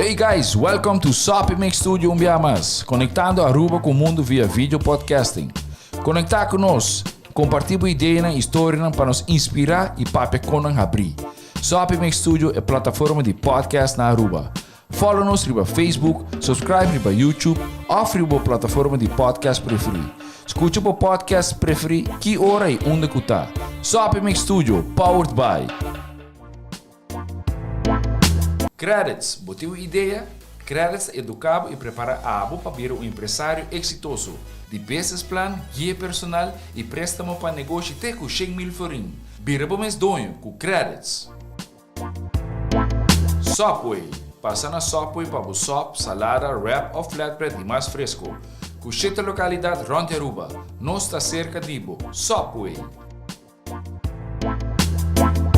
Hey guys, welcome to Soppy Mix Studio un bia mas, conectando Aruba cu mundo via video podcasting. Conecta cu nos, comparti bo ideanan y storianan pa nos inspira y papia con nan habri. Soppy Mix Studio e plataforma di podcast na Aruba. Follow nos riba Facebook, subscribe riba YouTube of riba bo plataforma di podcast preferi. Scucha bo podcast preferi ki ora y unda cu ta. Soppy Mix Studio, powered by. Credits, bo tin un idea? Credits ta educa bo y prepara abo pa bira un empresario exitoso. Di business plan, guia personal y prestamo pa negoshi te cu 100,000 florin. Bira bo mes doño cu Credits. Subway, Pasa na Subway pa bo sop, salada, wrap of flatbread di mas fresco. Cu shete localidad rond di Aruba. Nos ta cerca di bo. Subway!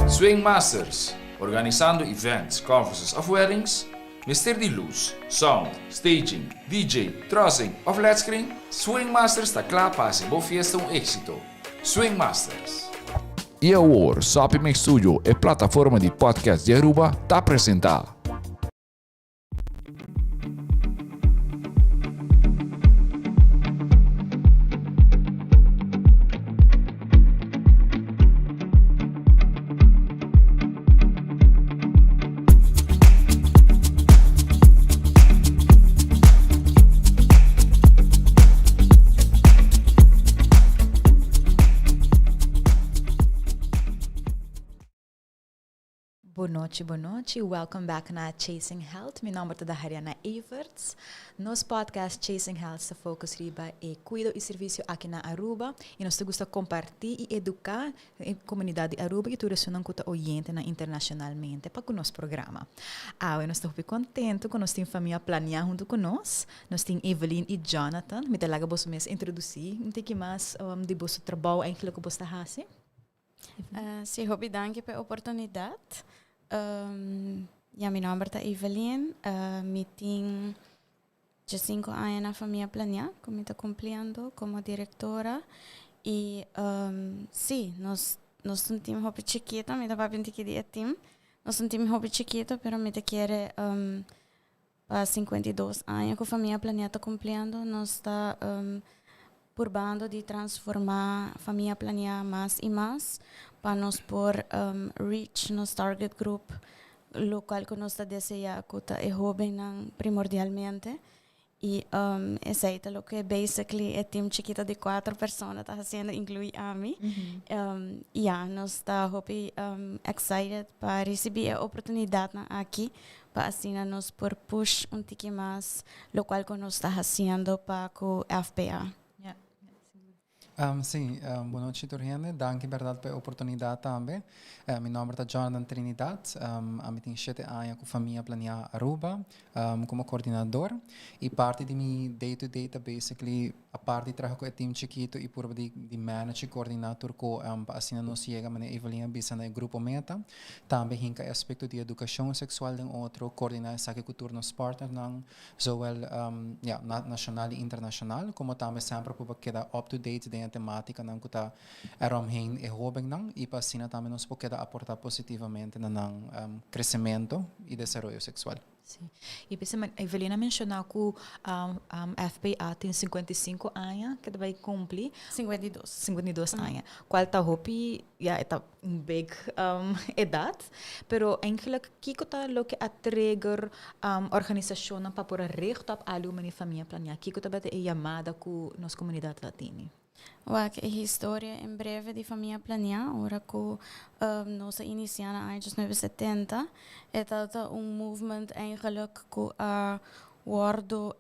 Swing Masters, Organisando events, conferences of weddings? Mester di luz, sound, staging, DJ, trussing of led screen? Swing Masters ta cla pa haci bo fiesta un exito. Swing Masters. Y awor, Soppy Mix Studio, e plataforma di podcast di Aruba, ta presenta. Bon nochi, bon nochi. Welcome back na Chasing Health. Mi nomber ta Dahariana Everts. Nos podcast Chasing Health ta focus riba e cuido y servicio aki na Aruba. Y nos ta gusta comparti y educa e comunidad di Aruba y tur esunnan cu ta oyentenan internacionalmente pa cu nos programa. Awe nos ta hopi contento cu nos tin famia Planea hunto cu nos. Nos tin Evelyn y Jonathan. Mi ta laga boso mes introduci un tiki mas di boso trabou eigenlijk cu boso ta haci. Si, hopi danki pa e oportunidad. Ya, mi nomber ta Evelyn. Mi tin 15 aña na Famia Planea, ku mi ta kumpliendo komo direktora. I sí, nos nos ta un tim hopi chikito, mi ta papia un tiki di e tim. Nos ta un tim hopi chikito, pero mi ta kere pa 52 aña ku Famia Planea ta kumpliendo, nos ta purbando di transformá Famia Planea mas i mas pa nos por reach nos target group, lokual ku nos ta deseá ku ta e hóbennan primordialmente. I esei ta loke basically e team chikito di kuater persona ta hasiendo, inkluí ami. Ya, nos ta hopi excited pa risibí e oportunidatnan aki pa asina nos por push un tiki mas lokual ku nos ta hasiendo pa ku FPA. Sí, bon nochi tur hende. Danki bèrdat pa e oportunidat tambe. Mi nòmber ta Jonathan Trinidad. Ami tin shete aña ku Famia Planea Aruba komo koordinador. I parti di mi day to day ta basically apart di traha ku e team chikitu i purba di di manage i koordiná tur ku pa asina nos yega manera Evelyn a bisa na e grupo meta. Tambe hinka e aspekto di edukashon seksual den otro, koordiná esaki ku tur nos partnernan. Zowel ya, nashonal i internashonal, komo tambe semper por keda up to date den e tematikanan ku ta eromheen e hóbennan i pa asina tambe nos por keda aportá positivamente na nan kresementu i desaroyo seksual. Sí. I bisa Evelyn a menshoná ku FPA tin 55 aña ke ta bai kumpli. 52. 52 aña. Kual ta hopi, ya, e ta un big edat. Pero eigenlijk kiko ta loke a trigger organisashonnan pa por a richt op algu manera Famia Planea? Kiko tabata e yamada ku nos komunidat ta tene? Wak e historia en breve di Famia Planea ora ku nos a inisiá na aña 1970. E tabata un movement eigenlijk ku a wòrdu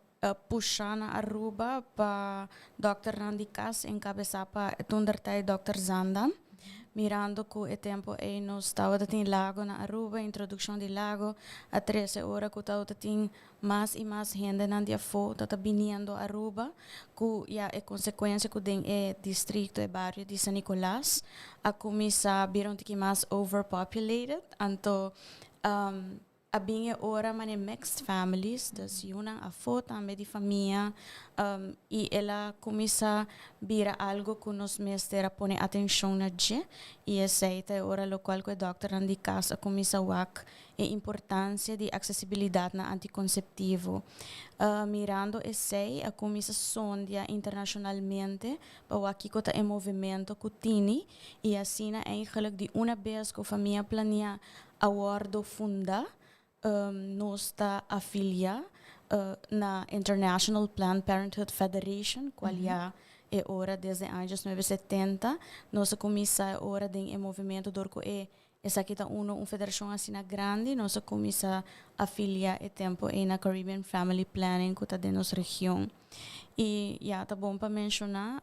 pusha na Aruba pa dòkternan di kas enkabesá pa e toentertijd dòkter Zanda. Mirando ku e tempu ei nos tabata tin lago na Aruba, introdukshon di lago a trese ora ku tabata tin mas i mas hendenan di afó ta ta biniendo Aruba ku ya e konsekuensia ku den e distrikto, e bario di San Nicolas a kuminsá bira un tiki mas overpopulated. Anto. A bin e ora mane mixed families, dus yunan afo tambe di famia, y el a cuminsa bira algo cu nos mester a pone atencion na dje, y esey ta e ora locual cu e dokternan di cas a cuminsa wak e importancia di accesibilidad na anticonceptivo. Mirando esey a cuminsa sondia internacionalmente pa wak kico ta e movimento cu tini, y asina eigenlijk di una bes cu Famia Planea a wordo funda, nos ta afilia na International Planned Parenthood Federation, cual ya e ora desde aña 1970 nos a cuminsa e ora den e movimento door cu e esaki ta uno un federacion asina grandi. Nos a cuminsa afilia e tempo ey na Caribbean Family Planning cu ta den nos region. Y ya ta bon pa menciona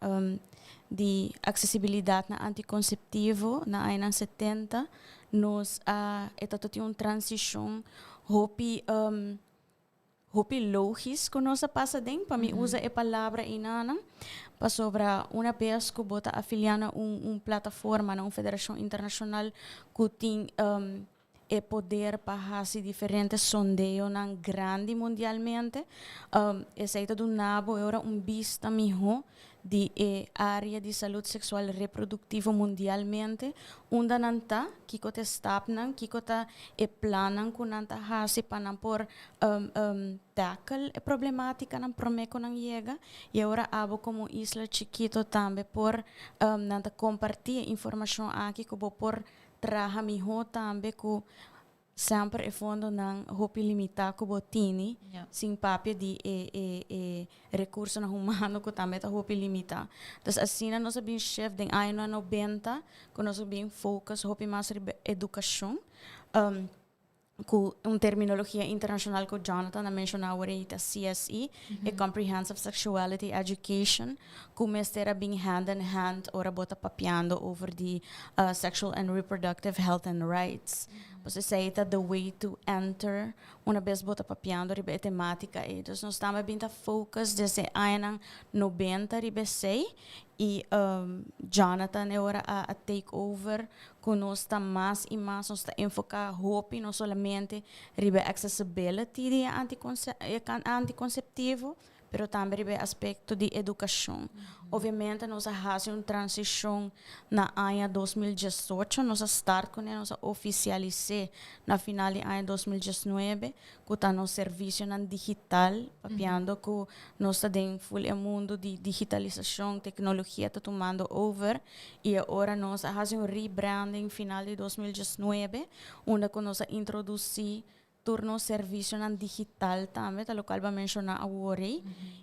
di accesibilidad na anticonceptivo na añanan 70, nos a e ta tin un transicion hopi hopi logisch cu nos a pasa den, pa mi usa e palabra inana, pasobra una bes cu bo ta afilia na un plataforma, na un federacion internacional cu tin e poder pa haci diferente sondeonan grandi mundialmente, esey ta duna bo ora un bista miho di e area di salud sexual reproductivo mundialmente, unda nan ta, kiko ta e stapnan, kiko ta e plannan cu nan ta haci pa nan por tackle e problematicanan prome cu nan yega. Y ora abo como isla chikito tambe por nan ta comparti e informacion aki cu bo por traha miho tambe cu semper e fondonan hopi limita cu bo tini, sin papia di e recursonan humano cu tambe ta hopi limita. Dus asina nos a bin shift den añanan 90, cu nos a bin focus hopi mas riba educacion, cu un terminologia internacional cu Jonathan a menciona awor ta CSE, e Comprehensive Sexuality Education, cu mester a bin hand in hand ora bo ta papiando over di sexual and reproductive health and rights. Pues esey ta the way to enter una bes bo ta papiando riba e tematica ey. Dus nos tambe bin ta focus desde añanan 90 riba esey y Jonathan e ora a take over cu nos ta mas y mas nos ta enfoca hopi no solamente riba accessibility di anticonceptivo, pero tambe riba e aspecto di educacion. Obviamente nos a haci un transicion na aña 2018, nos a start cu nos a oficialisa na final di aña 2019, cu ta nos servicionan digital, papiando cu nos ta den full e mundo di digitalisacion, tecnologia ta tumando over, y awor nos a haci un rebranding final di 2019, unda cu nos a introduci tur nos servicionan digital tambe, ta locual bo a menciona awor,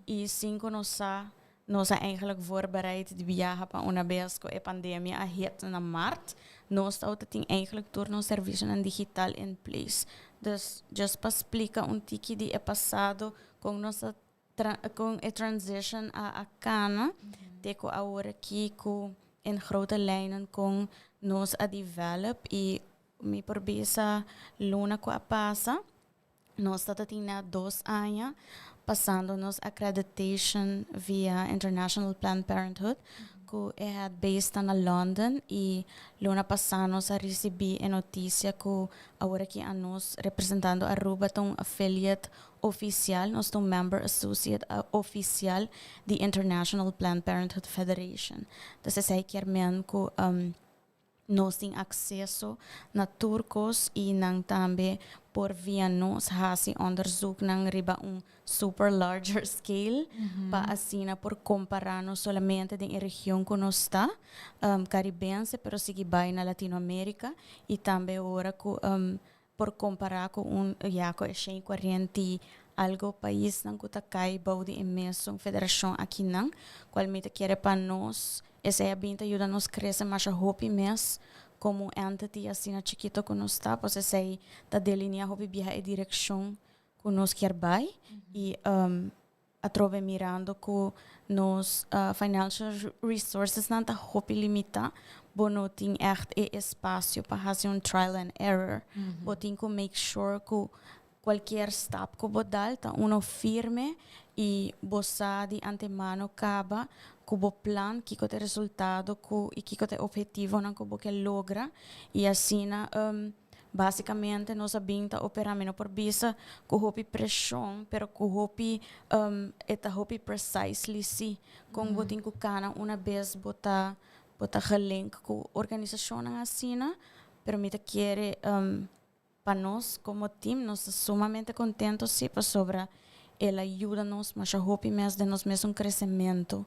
y sin cu nos a eigenlijk voorbereid di biaha pa una bes cu e pandemia a hit na maart, nos tin eigenlijk tur nos servicionan digital in place. Dus just pa splica un tiki di e pasado con nos con e transition a cana, te cu awor aki cu in grote lijnen con nos a develop. Y mi por bisa luna cu a pasa nos tabatin 2 aña pasando nos accreditation via International Planned Parenthood, cu ta based na London, y luna pasa nos a ricibi e noticia cu awor aki nos, representando Aruba, ta un affiliate oficial, nos ta un member associate oficial di International Planned Parenthood Federation. Dus esey kiermen cu nos tin acceso na tur cos y nan tambe por via nos haci onderzoeknan riba un super larger scale pa asina por compara no solamente den e region cu nos ta, Caribense, pero sigui bay na Latinoamerica y tambe ora cu por compara cu un ya cu 140 y algo paisnan cu ta cay bou di e mesun federacion akinan, cual mi ta kere pa nos esey a bin ta yuda nos crece mas hopi mes como entity asina chikito cu nos ta, pues esey ta delinea hopi biaha e direccion cu nos kier bay. Y atrobe, mirando cu nos financial resources nan ta hopi limita, bo no tin echt e espacio pa haci un trial and error. Bo tin cu make sure cu cualkier stap cu bo dal ta uno firme y bo sa di antemano caba cu bo plan kico ta e resultado cu y kico ta e obhetivonan cu bo kier logra y asina. Basicamente nos a bin ta opera, mi no por bisa cu hopi presion, pero cu hopi e ta hopi precisely si con bo tin cu cana una bes bo ta gelink cu organisacionnan asina. Pero mi ta kere pa nos como team, nos ta sumamente contento si, pasobra el a yuda nos masha hopi mes den nos mes un crecemento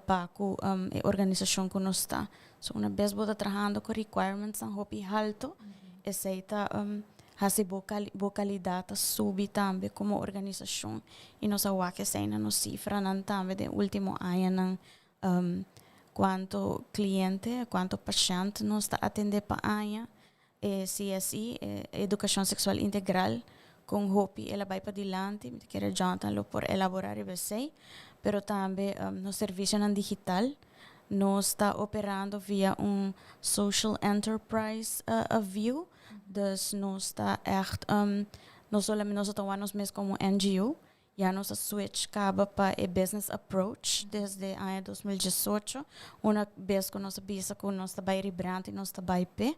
pa cu e organisacion cu nos ta. So una bes bo ta trahando cu requirements nan hopi halto, esey ta haci bo calidad ta subi tambe como organisacion y nos a wak esey na nos cifranan tambe den ultimo añanan, cuanto cliente, cuanto pashent nos ta atende pa aña, CSI, Educacion Sexual Integral, con hopi el a bay padilanti, mi ta kere Jonathan lo por elabora riba esey, pero tambe nos servicionan digital. Nos ta operando via un social enterprise view, dus nos ta echt, no solamente nos ta nos mes como NGO, ya nos a switch caba pa e business approach desde aña 2018, una bes cu nos a bisa cu nos ta bay rebrand y nos ta bay pe.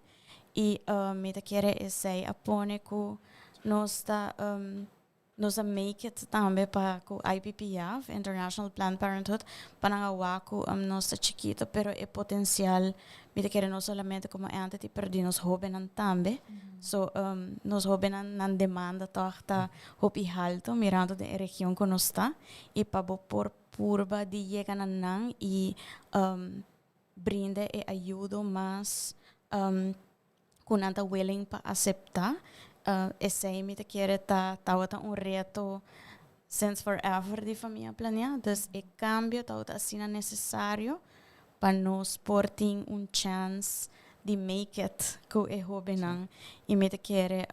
Y mi ta kere esey a pone cu nos a make it tambe pa cu IPPF, International Planned Parenthood, pa nan a wak cu nos ta chikito, pero e potencial, mi ta kere no solamente como entity, pero di nos hobennan tambe. So nos hobennan nan demanda toch ta hopi halto, mirando den e region cu nos ta, y pa bo por purba di yega na nan y brinda e ayudo mas cu nan ta willing pa acepta. Esey mi ta kere ta un reto since forever di Famia Planea. Dus e cambio ta asina necesario pa nos por tin un chance di make it cu e hobennan. Y mi ta kere,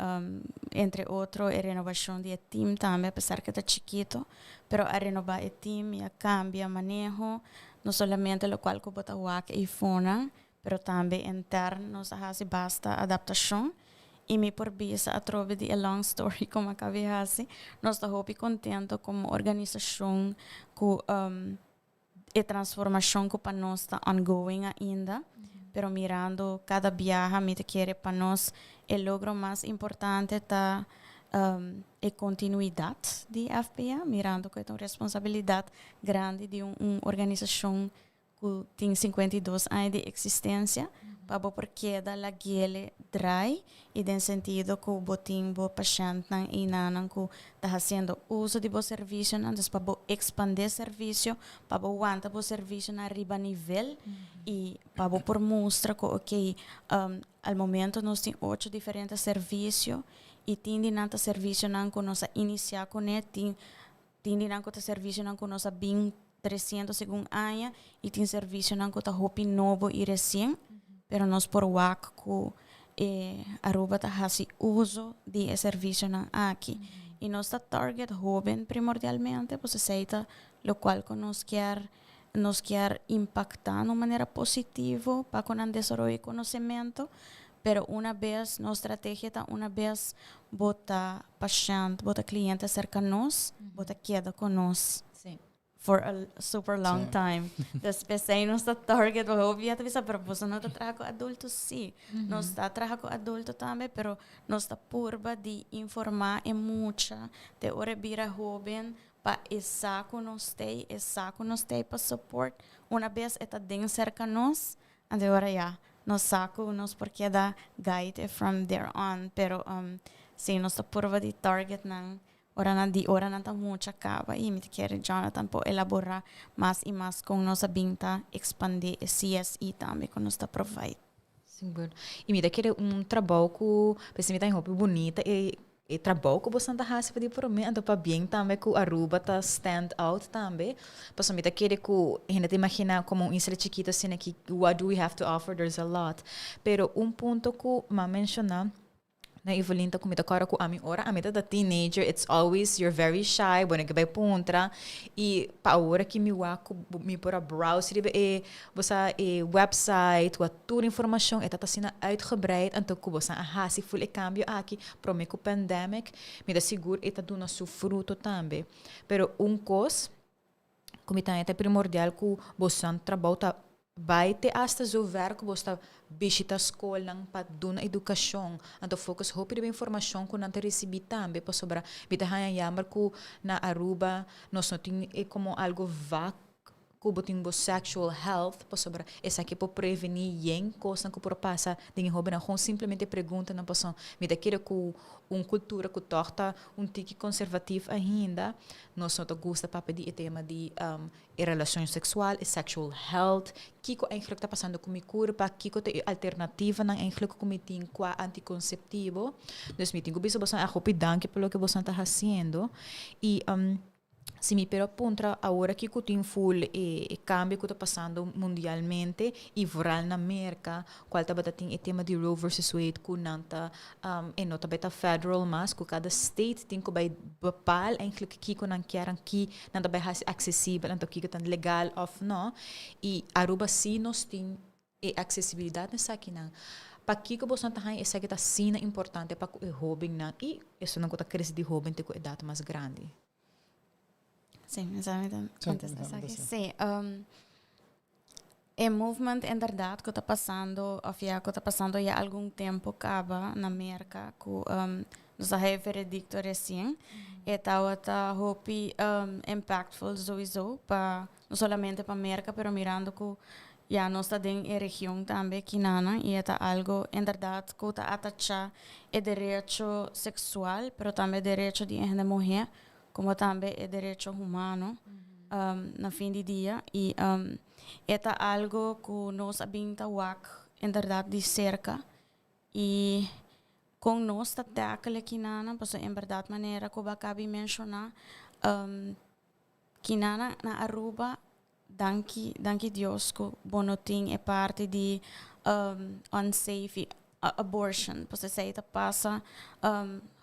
entre otro, e renovacion di team tambe, apesar cu ta chikito, pero a renoba e team y a cambia maneho, no solamente locual cu bo ta wak e fona, pero tambe interno nos a haci basta adaptacion. Y mi por bisa atrobe di a long story como a caba di haci. Nos ta hopi contento como organisacion cu e transformacion cu pa nos ta ongoing ainda. Pero mirando cada biaha, mi ta kere pa nos e logro mas importante ta e continuidad di FPA, mirando cu ta un responsabilidad grandi di un organisacion cu tin 52 aña di existencia, pa bo por keda lag'e draai y den sentido cu bo tin bo pashentnan y nan cu ta haciendo uso di bo servicio nan, dus pa bo expande servicio, pa bo wanta bo servicio na riba nivel y pa bo por mustra cu ok, al momento nos tin ocho diferente servicio y tin di nan ta servicio nan cu nos a inicia cune, tin di nan cu ta servicio nan cu nos a bin 300 segun aña y tin servicio nan cu ta hopi nobo y recien, pero nos por wak cu Aruba ta haci uso di e servicio nan aki. Y nos ta target hoben primordialmente, pues esey ta locual cu nos kier impacta di un manera positivo pa cu nan desaroyo conocemento, pero una bes nos estrategia ta una bes bo ta pashent, bo ta cliente cerca nos, bo ta keda cu nos for a super long time. Dus p'esey nos ta target, hopi ta bisa, pero bo no ta traha cu adulto? Si. Nos ta traha cu adulto tambe, pero nos ta purba di informa e mucha, te ora bira hoben, pa e sa cu nos tey, e sa cu nos tey pa support. Una bes e ta den cerca nos, anto ora ya, nos sa cu nos por keda guide from there on, pero si nos ta purba di target nan ora nan di ora nan ta mucha caba y mi ta kere Jonathan por elabora mas y mas con nos a bin ta expande e CSI tambe cu nos ta provide. Sigur. Y mi ta kere un trabou cu, pues mi ta hopi bunita e trabou cu bo ta hasi pa di por mi, anto pabien tambe cu Aruba ta stand out tambe. Paso mi ta kere cu hende ta imagina como un isla chikito asina aki, what do we have to offer? There's a lot. Pero un punto cu m'a menciona na Evelyn ta cu mi ta corda cu ami ora ami ta teenager, it's always you're very shy, bo no ke bay puntra, y pa ora cu mi wak mi por a browse riba e boso e website cu tur informacion e ta asina uitgebreid, anto cu bo a hasi full e cambio aki prome cu pandemic, mi ta sigur e ta duna su fruto tambe. Pero un cos cu mi ta primordial cu bo trabou ta. Bai te hasta zover ku bo ta bishita skolnan pa duna edukashon. Anto focus hopi riba informashon ku nan ta risibí tambe pasobra mi ta haña jammer ku na Aruba nos no tin e komo algo vak ku bo tin bo sexual health pasobra esaki por prevení yen kosnan ku por pasa den e hobennan. Gewoon simplemente preguntanan pasobra mi ta kere ku un kultura ku tòg ta un tiki konservatief ainda nos no ta gusta papia di e tema di e relacion sexual, e sexual health, kico eigenlijk ta pasando cu mi curpa, kico ta e alternativanan eigenlijk cu mi tin qua anticonceptivo. Dus mi tin cu bisa boso hopi danki pa loke boso ta haciendo. Y si mi por puntra awor aki cu tin full e cambio cu ta pasando mundialmente y vooral na Merca, cual tabata tin e tema di Roe versus Wade cu nan ta e no ta bay ta federal mas, cu cada state tin cu bay bepaal eigenlijk kico nan kier en ki nan ta bay haci accesibel, anto kico ta legal of no. Y Aruba si nos tin e accesibilidad esakinan. Pakico boso ta haña esaki ta asina importante pa cu e hobennan y esunnan cu ta crece di hoben te cu edad mas grandi? Si, mi sa mi ta contesta esaki. Si, e movement inderdaad cu ta pasando, of ya cu ta pasando ya algun tempo caba na Merca, cu nos a haya veredicto recien, e tawata hopi impactful sowieso pa, no solamente pa Merca, pero mirando cu ya nos ta den e region tambe kinana y e ta algo inderdaad cu ta atacha e derecho sexual, pero tambe derecho di hende muher, como tambe e derecho humano na fin di dia. Y e ta algo cu nos a bin ta wak inderdaad di cerca y con nos ta tackle kinana, pasobra en berdad manera cu bo a caba di menciona, kinana na Aruba, danki, danki Dios cu bo no tin e parti di unsafe abortion, pasobra esey ta pasa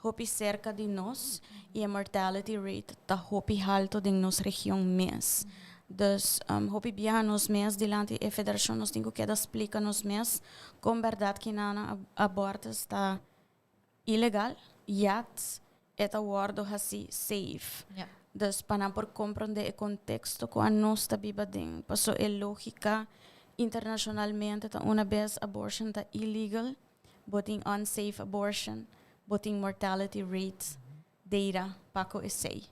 hopi cerca di nos y e mortality rate ta hopi halto den nos region mes. Dus hopi biaha nos mes dilanti e federacion nos tin cu keda splica nos mes con berdad kinana abortus ta ilegal, yet e ta wordo haci safe. Dus pa nan por comprende e contexto cu anos ta biba den. Paso e logica internacionalmente ta una bes abortion ta illegal, bo tin unsafe abortion, bo tin mortality rate data pa cu esey.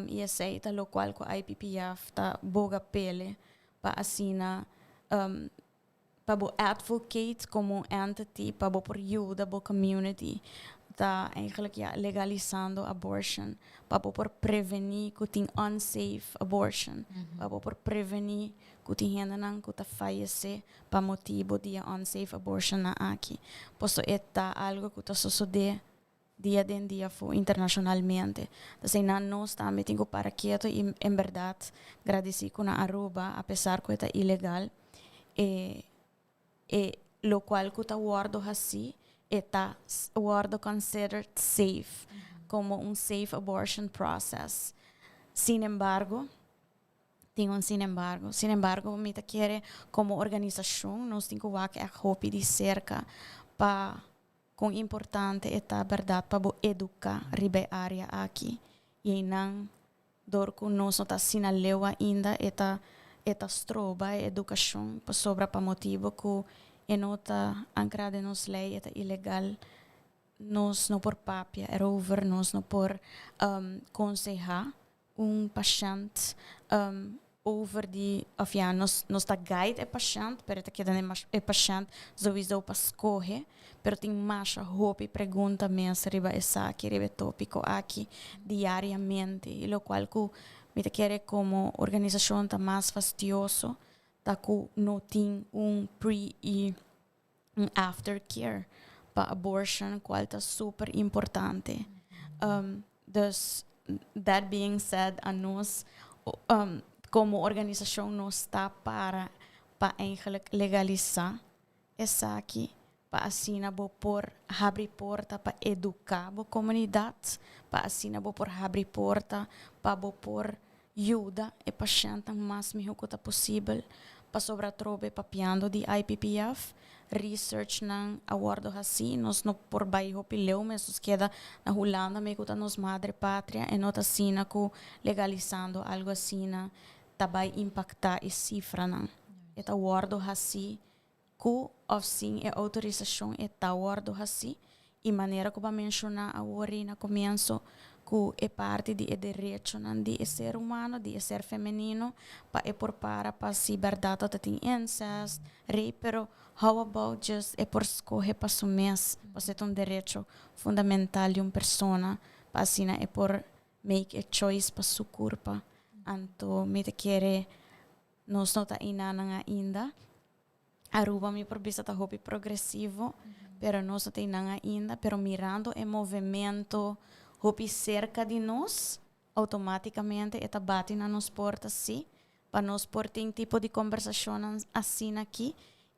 Y esey ta locual cu IPPF ta boga pele pa asina pa bo advocate como entity, pa bo por yuda bo community, ta eigenlijk ya legalisando abortion, pa bo por preveni cu tin unsafe abortion, pa bo por preveni cu tin hendenan cu ta fallece pa motibo di e unsafe abortion na aki. Paso e ta algo cu ta sosode dia den dia fu internacionalmente. Dus einan nos tambe tin cu para keto y en berdad gradici cu na Aruba, a pesar cu e ta ilegal, e locual cu ta wordo haci, e ta wordo considered safe, como un safe abortion process. Sin embargo, tin un sin embargo. Sin embargo, mi ta kere como organisacion nos tin cu wak echt hopi di cerca pa con importante e ta berdad pa bo educa riba e area aki. Y einan door cu nos no ta asina leu ainda, e ta stroba e educacion pasobra pa motibo cu e no ta ancra den nos ley, e ta ilegal. Nos no por papia erover, nos no por conseha un pashent over di, of ja, nos ta guide e pashent, pero ta keda e pashent sowieso pa scoge, pero tin masha hopi pregunta mes riba esaki, riba e topico aki diariamente, y locual cu mi ta kere como organisacion ta mas fastioso ta cu no tin un pre y un aftercare pa abortion, cual ta super importante. Dus that being said, a nos como organisacion nos ta para eigenlijk legalisa esaki, pa asina bo por habri porta pa educa bo comunidad, pa asina bo por habri porta pa bo por yuda e pashent mas miho cu ta posibel. Pasobra trobe, papiando di IPPF, research nan a wordo haci, nos no por bay hopi leu mes, nos keda na Hulanda mes cu ta nos madre patria, e no ta asina cu legalisando algo asina ta bay impacta e cifranan. E ta wordo haci cu of sin e autorisacion, e ta wordo haci. Y manera cu bo a menciona awor na comienso, cu e parti di e derecho di e ser humano, di e ser femenino, pa e por para pa si berdad ta tin incest, rape, pero how about just e por scoge pa su mes, pa ta un derecho fundamental di un persona, pa asina e por make a choice pa su curpa. Anto, mi ta kere, nos no ta einan ainda. Aruba, mi por bisa, ta hopi progresivo, pero nos no ta einan ainda, pero mirando e movimento hopi cerca di nos, automaticamente e ta bati na nos porta si, pa nos por tin tipo di conversacion asina aki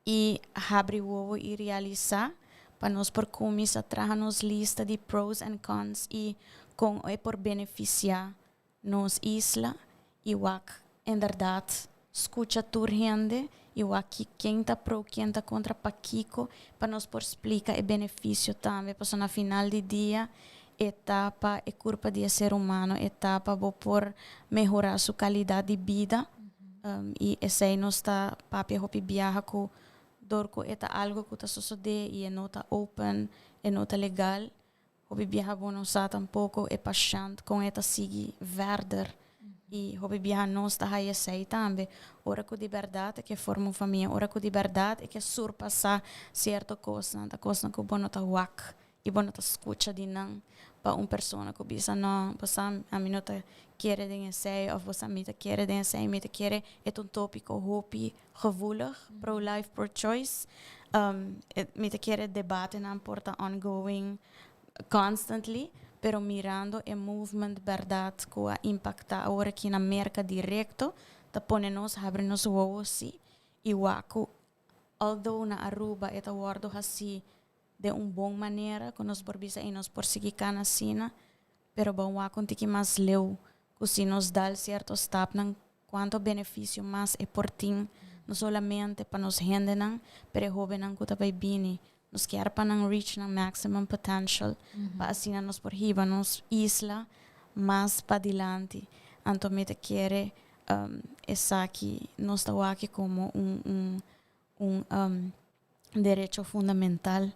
y habri wowo y realisa, pa nos por cuminsa traha nos lista di pros and cons y con e por beneficia nos isla y wak inderdaad scucha tur hende y wak ken ta pro, ken ta contra, pakico, pa nos por splica e beneficio tambe, pasobra na final di dia e ta pa e curpa di ser humano, e ta pa bo por mehora su calidad di bida y esey nos ta papia hopi biaha cu dor cu e ta algo cu ta sucede y no ta open e no ta legal, hopi biaha bo no sa tampoco e pashent con e ta sigui verder y hopi biaha nos ta haya esey tambe ora cu di berdad e ke forma un famia, ora cu di berdad e ke surpasa cierto cosnan, ta cosnan cu bo no ta wak y bo no ta scucha di nan pa un persona cu bisa: "No, bo sa, ami no ta kere den esey," of "Bo sa, mi ta kere den esey, mi ta kere." E ta un topico hopi gevoelig, pro life, pro choice. Mi ta kere debate nan por ta ongoing constantly, pero mirando e movement berdad cu a impacta awor aki na Merca directo, ta pone nos habri nos wowo si y wak cu although na Aruba e ta wordo haci di un bon manera, cu nos por bisa y nos por sigui cana asina, pero ban wak un tiki mas leu, cu si nos dal cierto stapnan, cuanto beneficio mas e por tin, no solamente pa nos hendenan, pero e hobennan cu ta bay bini. Nos kier pa nan reach nan maximum potential, pa asina nos por hiba nos isla mas padilanti. Anto mi ta kere esaki nos ta wak como un derecho fundamental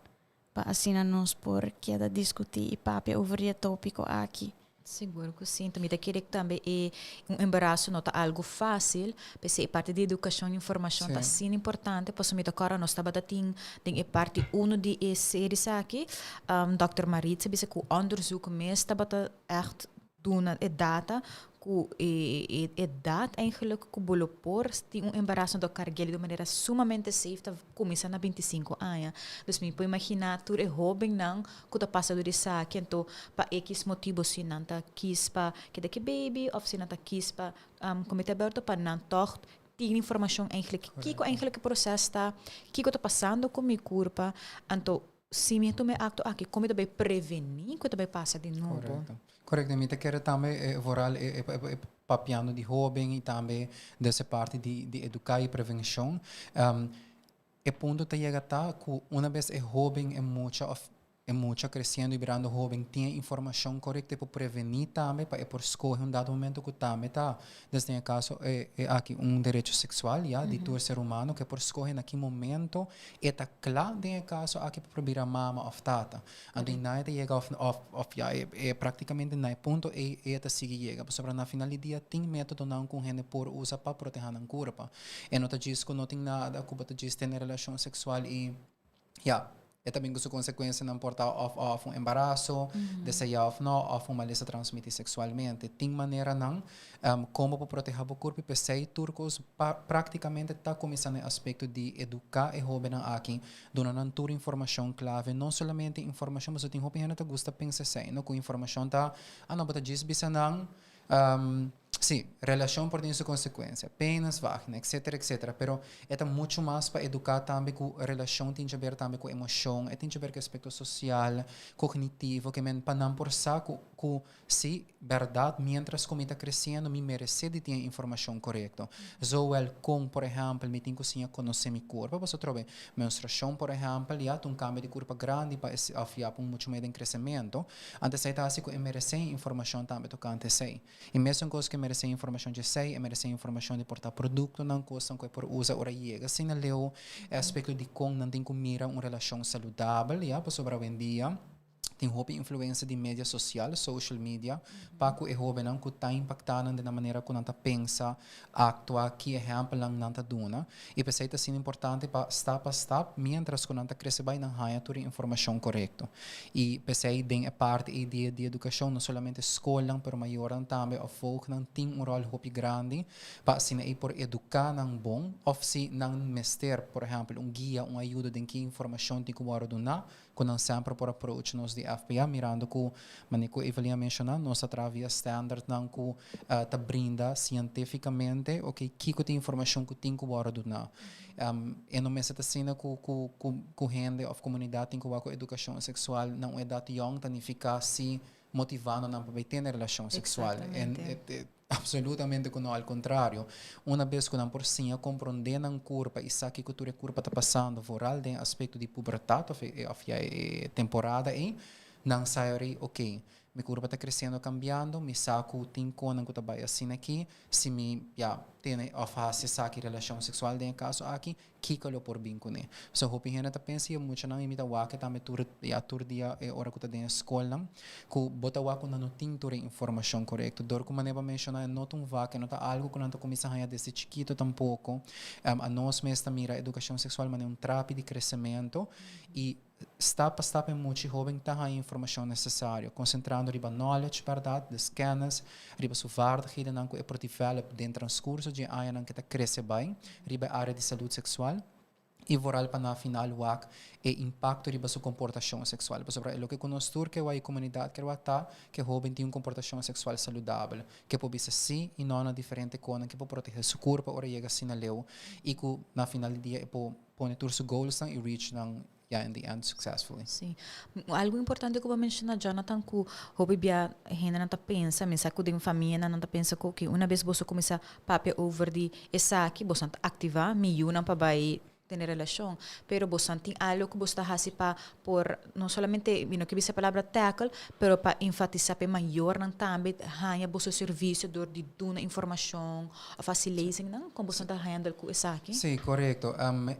pa asina nos por keda discuti y papia over e topico aki. Sigur cu si. Tambe ta kere tambe e un embaraso no ta algo facil, p'esey e parti di educacion y informacion ta asina importante, pasobra mi ta corda nos tabata tin den e parti 1 di e series aki, Dr. Maritza bisa cu onderzoek mes tabata echt duna e data cu e edad eigenlijk cu bo lo por tin un embaraso do carguele di manera sumamente safe ta cuminsa na 25 aña. Dus mi por imagina tur e hobennan cu ta pasa door esaki, anto pa X motibo si nan ta kies pa keda cu baby of si nan ta kies pa comete aborto, pa nan toch tin informacion eigenlijk kico eigenlijk e proceso ta, kico ta pasando cu mi curpa, anto si mi tuma e acto aki, con mi ta bay preveni cu ta bay pasa di nobo. Correcto. Mi ta kere tambe vooral e papiando di hoben y tambe di e parti di educa y prevencion. E punto ta yega ta cu un bes e hoben e mucha of e mucha creciendo y birando hoben tin informacion corecto pa preveni tambe, pa e por scoge un dado momento cu tambe ta den e caso e aki un derecho sexual ya di tur ser humano cu por scoge na ki momento e ta cla den e caso aki pa bira mama of tata. Anto na ta yega of ya e practicamente na e punto e ta sigui yega, pasobra na final di dia tin metodonan cu hende por usa pa proteha nan curpa. E no ta djis cu no tin nada cu bo ta djis tene relacion sexual y ya, e tambe cu su consecuencianan por ta of un embaraso, desea of no, of un malesa transmiti sexualmente. Tin maneranan con bo proteha bo curpa y p'esey tur cos practicamente ta cuminsa na aspecto di educa e hobennan aki, duna nan tur informacion clave, no solamente informacion, mas tin hopi hende ta gusta pensa esey, no, cu informacion ta, ah no, bo ta djis bisa nan, si, relacion por tin su consecuencia, penis, vagina, etc., etc. Pero e ta mucho mas pa educa tambe cu relacion tin di haber tambe cu emocion, e tin di haber cu aspecto social, cognitivo, kiermen pa nan por sa cu si, berdad, mientras cu mi ta creciendo, mi merece di tin informacion corecto. Zowel con, por ehempel, mi tin cu siña conoce mi curpa, pasobra trobe, menstruacion, por ehempel, ya, un cambio di curpa grandi pa of ya, pa mucho mas di crecemento. Anto esey ta asina cu e merece informacion tambe tocante esey. Y mesun cos cu merece informacion di esey, e merece informacion di por ta productonan, cosnan cu e por usa ora yega asina leu, e aspecto di con nan tin cu mira un relacion saludabel, ya, pasobra awendia tin hopi influencia di media social, social media, pa cu e hobennan cu ta impacta nan den e manera cu nan ta pensa, actua, ki ehempelnan nan ta duna. Y p'esey ta asina importante pa stap pa stap, mientras cu nan ta crece bay, nan haya tur e informacion corecto. Y p'esey den e parti ey di educacion, no solamente scolnan, pero mayornan tambe of voogdnan tin un rol hopi grandi pa asina ey por educa nan bon, of si nan mester, por ehempel, un guia, un ayuda den ki informacion tin cu wordo duna, cu nan semper por approach nos di FPA, mirando cu, manera cu Evelyn a menciona, nos ta traha via standardnan cu ta brinda cientificamente, ok, kico ta informacion cu tin cu wordo duna. E no mester ta asina cu hende of comunidad tin cu wak cu educacion sexual na un edad yong ta nifica si motivando nan pa bay tene relacion sexual. Absolutamente cu no, al contrario. Una bes cu nan por siña comprende nan curpa y sa kico tur e curpa ta pasando, vooral den aspecto di pubertad of ya e temporada ey, nan sa ori, ok, mi curpa ta creciendo, cambiando, mi sa cu tin conan cu ta bay asina aki, si mi, ya, tene of haci esaki relacion sexual den e caso aki, kiko lo por bin kuné. So hopi hende ta pensa i e muchanan i mi ta wak tambe tur ya tur dia e ora ku ta den e skolnan ku bo ta wak ku nan no tin tur e informashon korekto. Dor ku manera bo a menshoná e no ta un vak, e no ta algu ku nan ta kuminsá haña desde chikito tampoko. Anos mes ta mira edukashon seksual manera un trapi di kresementu i stap pa stap e mucha i hoben ta haña informashon nesesario, konsentrando riba knowledge, bèrdat, dus kennis, riba su vaardighedennan ku e por develop den transkurso dje añanan ku e ta krese bai riba e área di salud seksual, i vooral pa na final wak e impakto riba su komportashon seksual. Pasobra e loke ku nos tur ke wak i komunidat ke wak ta ku e hoben tin un komportashon seksual saludabel, ku e por bisa sí i no na diferente konan, ku e por protegé su kurpa ora e yega asina leu i ku na final di dia e por pone tur su goalsnan i reach nan ya in the end successfully. Sí. Algo importante ku bo a menshoná, Jonathan, ku hopi bia hendenan ta pensa, mi sa ku den famianan nan ta pensa ku oke, una bes boso kuminsá papia over di esaki, boso ta aktivá mi yunan pa bai tene relashon. Pero boso tin algo ku boso ta hasi pa por no solamente, mi no ke bisa e palabra tackle, pero pa enfatisá pa e mayornan tambe haña boso servisio dor di duna informashon òf hasi lezingnan? Kon boso ta handle ku esaki? Sí, korekto.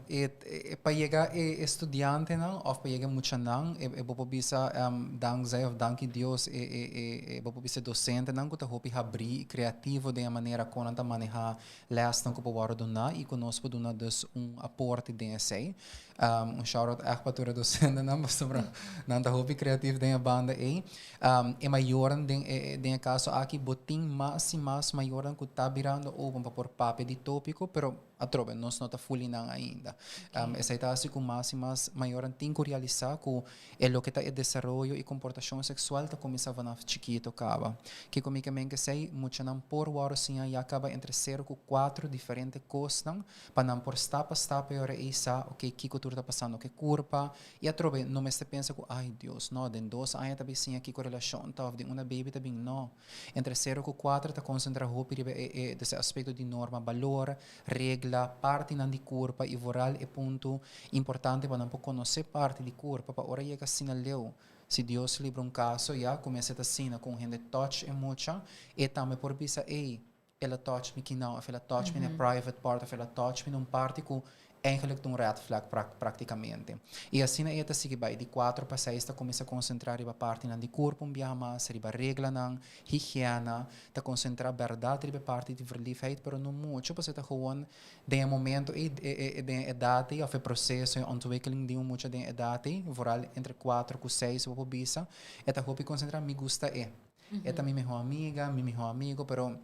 E Pa yega e estudiantenan of pa yega e muchanan, e bo por bisa dankzij of danki Dios e e e bo por bisa e docentenan ku ta hopi habrí i kreativo den e manera kon nan ta manehá lèsnan ku por wòrdu duná i ku nos por duna dus un aporte den esei. Un shout out ègt pa tur e docentenan pasobra nan ta hopi kreativo den e banda ei. E mayornan den e den e kaso aki bo tin mas i mas mayornan ku ta birando open pa por papia di tópiko pero Atrobe, nos no ta fuli nan ainda. Esei ta hasi ku mas i mas mayornan tin ku realisá ku e loke ta e desaroyo i komportashon seksual ta kuminsá vanaf chikito kaba. Kiko mi ke men ku esei? Muchanan por wòrdu siña ya kaba entre sero ku kuatro diferente kosnan pa nan por stap pa stap e ora ei sa, oke, kiko tur ta pasando ku e kurpa. I atrobe, no mester pensa ku, ai Dios, no, den dos aña ta bin siña kiko relashon ta òf den una baby ta bin. No. Entre sero ku kuater ta konsentrá hopi riba e e des e aspekto di norma, balor, regla, partinan di kurpa i vooral e punto importante pa nan por konosé parti di kurpa pa ora yega asina leu, si Dios libra un kaso ya ku mester ta asina ku un hende touch e mucha, e tambe por bisa ey, el a touch mi kinan of el a touch mi na e private part of el a touch mi na un parti ku Eigenlijk ta un red flag praktikamente. I asina e ta sigui bai. Di kuater pa seis ta kuminsá konsentrá riba partinan di kurpo un biaha mas, riba reglanan, higiena, ta konsentrá bèrdat riba e parti di verliefheid, pero no muchu pasobra ta gewoon den e momento ei, den e edat ei òf e proseso, e ontwikkeling di un mucha den e edat ei, vooral entre kuater ku seis bo por bisa, e ta hopi konsentrá, mi gusta e. E ta mi mihó amiga, mi mihó amigo, pero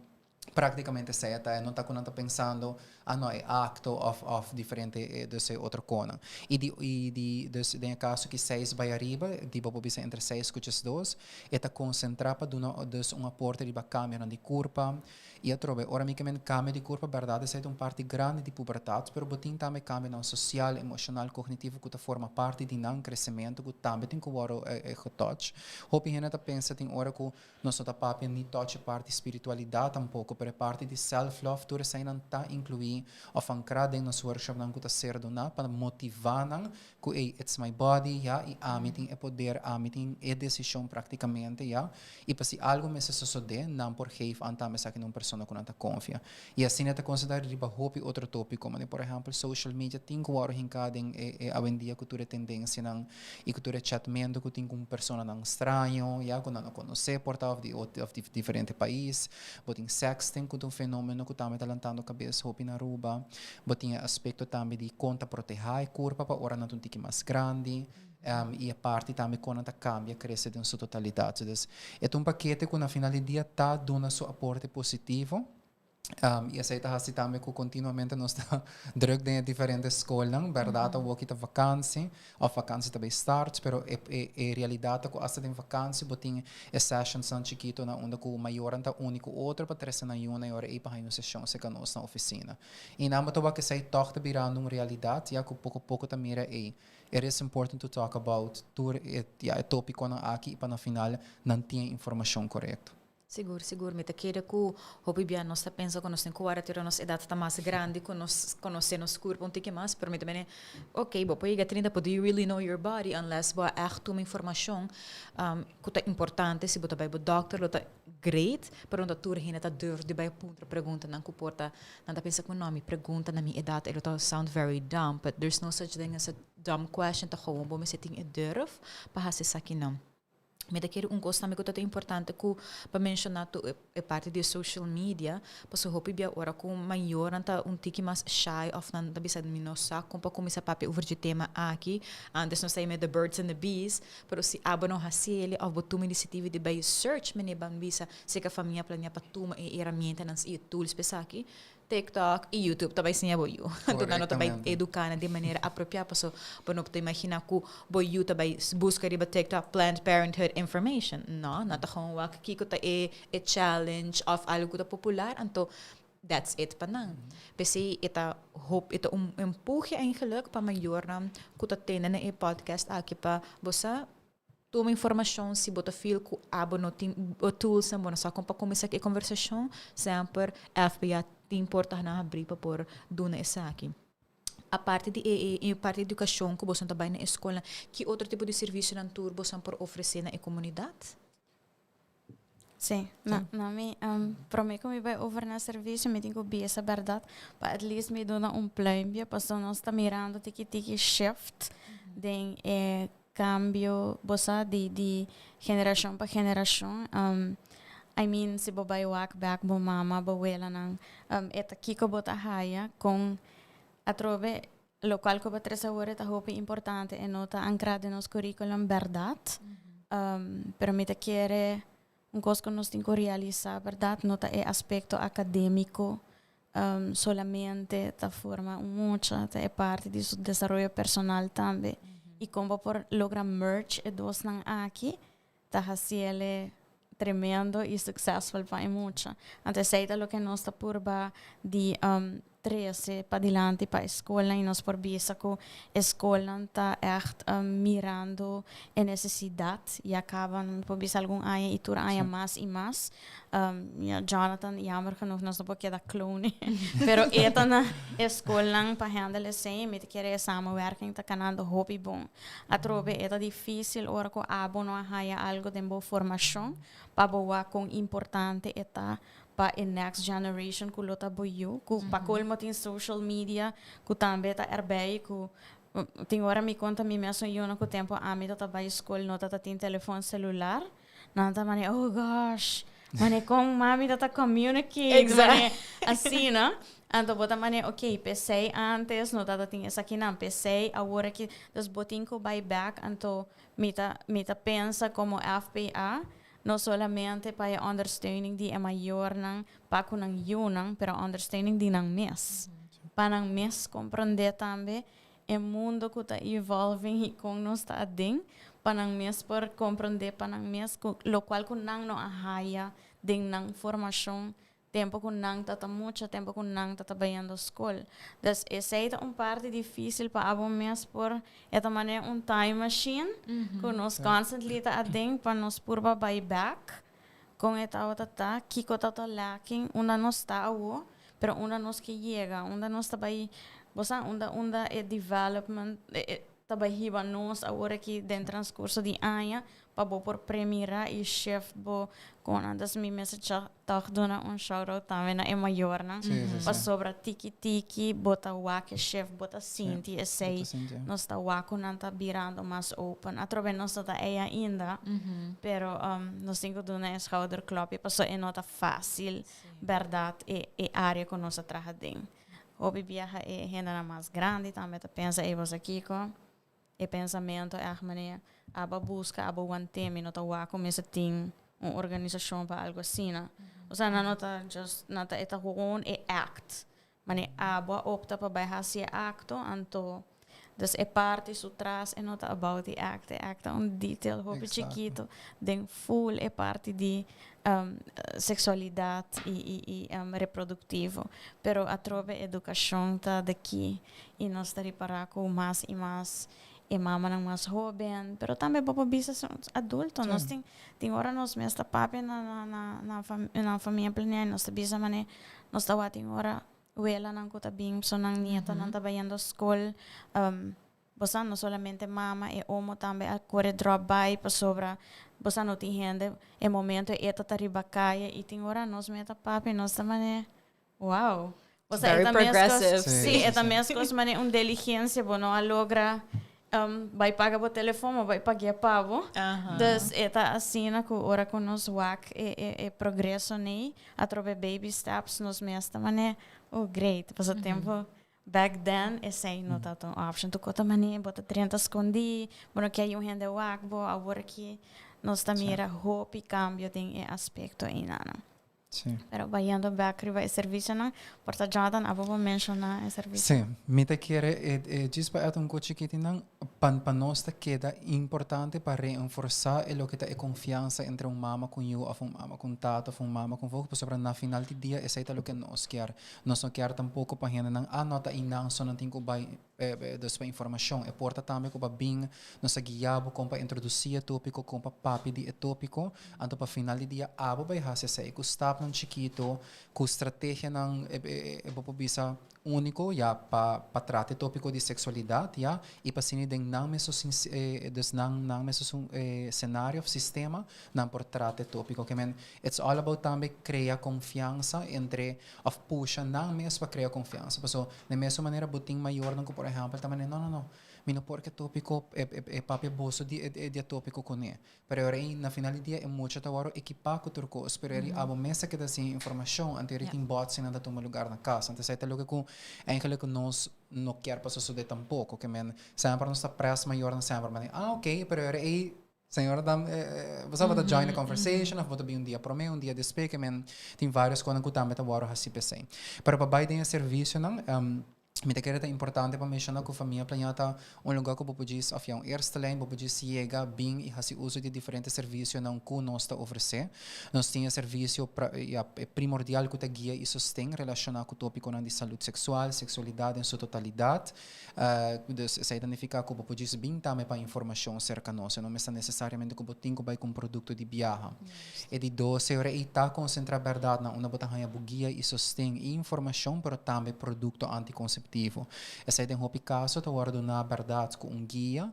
Prácticamente esei ta e no ta cu nan ta pensando, ah no, e acto of of diferente e dus e otro conan. Y di y di dus den e caso ki seis bay ariba, di bo por bisa entre seis cu 12, e ta concentra pa duna dus un aporte riba cambionan di curpa. Y atrobe, ora mi ke men cambio di curpa, berdad esei ta un parti grandi di pubertad, pero bo tin tambe cambionan social, emocional, cognitivo cu ta forma parti di nan crecemento cu tambe tin cu worde getouch. Hopi hende ta pensa tin ora cu Nos no ta papia ni touch e parti spiritualidad tampoco, pero e parti di self love tur eseinan ta inclui of ancra den nos workshopnan cu ta ser duna pa motiva nan cu ey it's my body ya y ami tin e poder, ami tin e decision practicamente ya y pa si algo mester sosode nan por geef aan tambe esaki na un persona. persona ku nan ta konfia. I asina ta konsiderá riba hopi otro tópiko, manera por ehèmpel social media tin ku wòrdu hinká den e e awendia ku tur e tendensianan i ku tur e chatmentu ku tin ku un personanan straño, ya, ku nan no konosé por ta òf di òf di diferente pais. Bo tin sexting ku ta un fenómeno ku tambe ta lantando kabes hopi na Aruba. Bo tin e aspekto tambe di kon ta protehá e kurpa pa ora nan ta un tiki mas grandi. I e parti tambe kon nan ta kambia krese den su totalidat. Dus e ta un pakete ku na final di dia ta duna su aporte positivo. I esei ta hasi tambe ku kontinuamente nos ta druk den e diferente skolnan. Bèrdat awoki ta vakansi òf vakansi ta bai start, pero e e e realidat ta ku asta den vakansi bo tin e sessionsnan chikito na unda ku mayornan ta uni ku otro pa trese nan yunan e ora ei pa haña un seshon serka nos na ofisina. I nan bo ta wak esei tòg ta birando un realidat ya ku poko poko ta mira ei it is important to talk about tur e ya e tópikonan aki i pa na final nan tin e informashon korekto. Sigur, sigur. Mi ta kere ku hopi bia nos ta pensa ku nos tin ku wara tira nos edat ta mas grandi ku nos konosé nos kurpo un tiki mas, pero mi ta mene, ok, bo por yega 30, but do you really know your body unless bo a ègt tuma informashon ku ta importante, si bo ta bai bo dòkter lo ta great, pero no ta tur hende ta durf di bai puntra preguntanan ku por ta, nan ta pensa ku no, mi pregunta na mi edat e lo ta sound very dumb, but there's no such thing as a dumb question, ta gewoon bo mester tin e durf pa hasi esakinan. Mi ta kere un kos tambe ku ta importante ku pa menshoná tu e parti di social media, pasobra hopi bia ora ku mayornan ta un tiki mas shy òf nan ta bisa mi no sa kon pa kuminsá papia over dje tema aki. Antes nos ta yama the birds and the bees, pero si abo no hasi el òf bo tuma inisiativa di bai search manera ban bisa si ka famia planea pa tuma e heramientanan i e tools pa esaki, TikTok i YouTube ta bai siña bo yu. Anto nan no ta bai eduká nan di manera apropiá paso bo no por imaginá ku bo yu ta bai buska riba TikTok Planned Parenthood information. No, nan ta gewoon wak kiko ta e e challenge òf algu ku ta popular anto that's it pa nan. P'esei e ta hop e ta un empuhe eigenlijk pa mayornan ku ta tende na e podcast aki pa bo sa Tuma informashon si bo ta feel ku abo no tin bo toolsnan, bo no sa kon pa kuminsá ku e konversashon, semper FBA tin portanan habrí pa por duna esaki. Aparte di e e parti di edukashon ku boso ta bai na e skolnan, ki otro tipo di servisionan tur boso por ofresé na e komunidat? Sí, na, na mi, promé ku mi bai over na servisio mi tin ku bisa bèrdat pa at least mi duna un pluimpje pasobra nos ta mirando tiki tiki shift den e Cambio, bo sa, di di generacion pa generacion. I mean, si bo bai wak bek bo mama, bo welanan, e ta kico bo ta haya con atrobe locual cu bo trece awor e ta hopi importante, e no ta ancra den nos curriculum berdad, pero mi ta kere un cos cu nos tin cu realisa, berdad, no ta e aspecto academico solamente ta forma un mucha, ta e parti di su desaroyo personal tambe. I kon bo por logra merge e dosnan aki ta hasiel tremendo i successful pa e mucha. Anto esei ta loke nos ta purba di trese padilanti pa e skolnan i nos por bisa ku e skolnan ta ègt mirando e nesesidat. Ya kaba mi por bisa algun aña i tur aña mas i mas. Ya Jonathan jammer genoeg nos no por keda clone pero e ta na e skolnan pa handle esei i mi ta kere e samenwerking ta kanando hopi bon. Atrobe e ta dificil ora ku abo no a haya algo den bo formashon pa bo wak kon importante e ta pa e next generation ku lo ta bo yu, ku pa colmo tin social media ku tambe ta erbij ku tin ora mi konta mi mesun yunan ku tempo ami ta ta bai skol no ta ta tin telefon celular, nan ta mane oh gosh, mane kon mami ta ta communicate, mane asina, anto bo ta mane ok p'esei antes no ta ta tin esakinan, p'esei awor aki, dus bo tin ku bai bek anto mi ta mi ta pensa komo FPA No solamente pa e ondersteuning di e mayornan pa ku nan yunan, pero ondersteuning di nan mes. Pa nan mes komprondé tambe e mundo ku ta evolving i kon nos ta aden, pa nan mes por komprondé pa nan mes ku lokual ku nan no a haya den nan formashon Tempo ku nan ta ta mucha, tempo ku nan ta ta bayendo skol. Dus esei ta un parti dificil pa abo mes por e ta manera un time machine ku nos constantly ta aden pa nos purba bai back kon e tabata ta, kiko ta ta lacking, unda nos ta awo, pero unda nos ke yega, unda nos ta bai, bo sa, unda unda e development. ta bai hiba nos awor aki den transcurso di aña pa bo por premira y shift bo con antes mi mester toch duna un shout out tambe na e mayornan pasobra tiki tiki bo ta wak e shift, bo ta sinti esey, nos ta wak cu nan ta birando mas open. Atrobe nos no ta ey ainda pero nos tin cu duna e schouderklopje pasobra e no ta facil berdad e e area cu nos a traha den. Hopi biaha e hendenan mas grandi tambe ta pensa ey boso kico. E pensamento echt manera abo a busca, abo want'é, mi no ta wak cu mester tin un organisacion pa algo asina. Osea nan no ta just, nan ta e ta gewoon e act. Manera abo a opta pa bai haci e acto, anto dus e parti su tras e no ta about di act, e act ta un detail hopi chikito den full e parti di sexualidad y y reproductivo. Pero atrobe educacion ta the key. Y nos ta ripara cu mas y mas e mamanan mas hoben, pero tambe bo por bisa adulto. Nos tin tin ora nos mes ta papia na na na na na famia planea y nos ta bisa mane nos ta wak tin ora welanan cu ta bin so nan nietonan ta bayendo scol, bo sa no solamente mama e omo tambe a core drop by pasobra bo sa no tin hende e momento e ta ta riba caya y tin ora nos mes ta papia y nos ta mane Wow. O sea, Very e ta mes progressive. cos, sí, e ta mes cos mane un diligencia bo no a logra bai paga bo telefon, bo bai pagu'e pa bo. Dus e ta asina cu ora cu nos wak e e e progreso nei, atrobe baby steps nos mes ta mane, oh great, pasobra tempo back then esey no tabata un option. Tur cos ta mane bo ta drenta scondi, bo no kier yu hende wak bo, awor aki nos ta mira hopi cambio den e aspecto einanan. Sí. Pero bayendo bek riba e servicionan, por ta Jonathan abo por menciona e servicio. Sí, mi ta kere e e djis pa eta un ko chikitinan, pa pa nos ta keda importante pa reenforsá e loke ta e konfiansa entre un mama ku un yu òf un mama ku un tata òf un mama ku un voogd, pasobra na final di dia esei ta loke nos kier. Nos no kier tampoko pa hendenan a nota einan so nan tin ku bai Dus pa informashon. E por ta tambe ku pa bin nos a guia bo kon pa introdusí e tópiko, kon pa papia di e tópiko. Anto pa final di dia abo bai hasi esei ku stapnan chikitu, ku strategianan e bo por bisa úniko ya pa pa trata e tópiko di seksualidat ya i pa asina den nan mesun dus nan nan mesun senario òf sistema nan por trata e tópiko. Ke men it's all about tambe krea konfiansa entre Of pusha nan mes pa krea konfiansa. Paso, den mesun manera bo tin mayornan ku por ehèmpel ta manera, no, no, no, mi no por ke tópiko, e, e, e papia boso di e, e di e tópiko kuné. Pero ora ei, na final di dia, e mucha ta wòrdu ekipá ku tur kos, pero eri abo mes ta keda sin informashon, anto eri tin bòtsenan ta tuma lugar na kas. Anto esei ta loke ku eigenlijk nos no kier pa sosodé tampoko. Ke men, semper nos ta près mayornan semper manera, ah, oké, pero ora ei Señora ta, bo sa bo ta join the conversation of bo ta bin un dia prome, un dia despues, ke men tin varios konan ku tambe ta wòrdu hasi p'esei. Pero pa bai den e servisionan, mi ta kere ta importante pa menshoná ku Famia Plañá ta un lugá ku bo por djis, òf ya un eerste lijn, bo por djis yega, bin i hasi uso di diferente servisionan ku nos ta ofresé. Nos tin e servisio ya e primordial ku ta guia i sosten relashoná ku tópikonan di salud seksual, seksualidat den su totalidat. Dus esei ta nifiká ku bo por djis bin tambe pa informashon serka nos. E no mester nesesariamente ku bo tin ku bai ku un produkto di biaha. E di dos, e ora ei ta konsentrá bèrdat na unda bo ta haña bo guia i sosten i informashon, pero tambe produkto antikonseptivo. Esei den hopi kaso ta wòrdu duná bèrdat ku un guia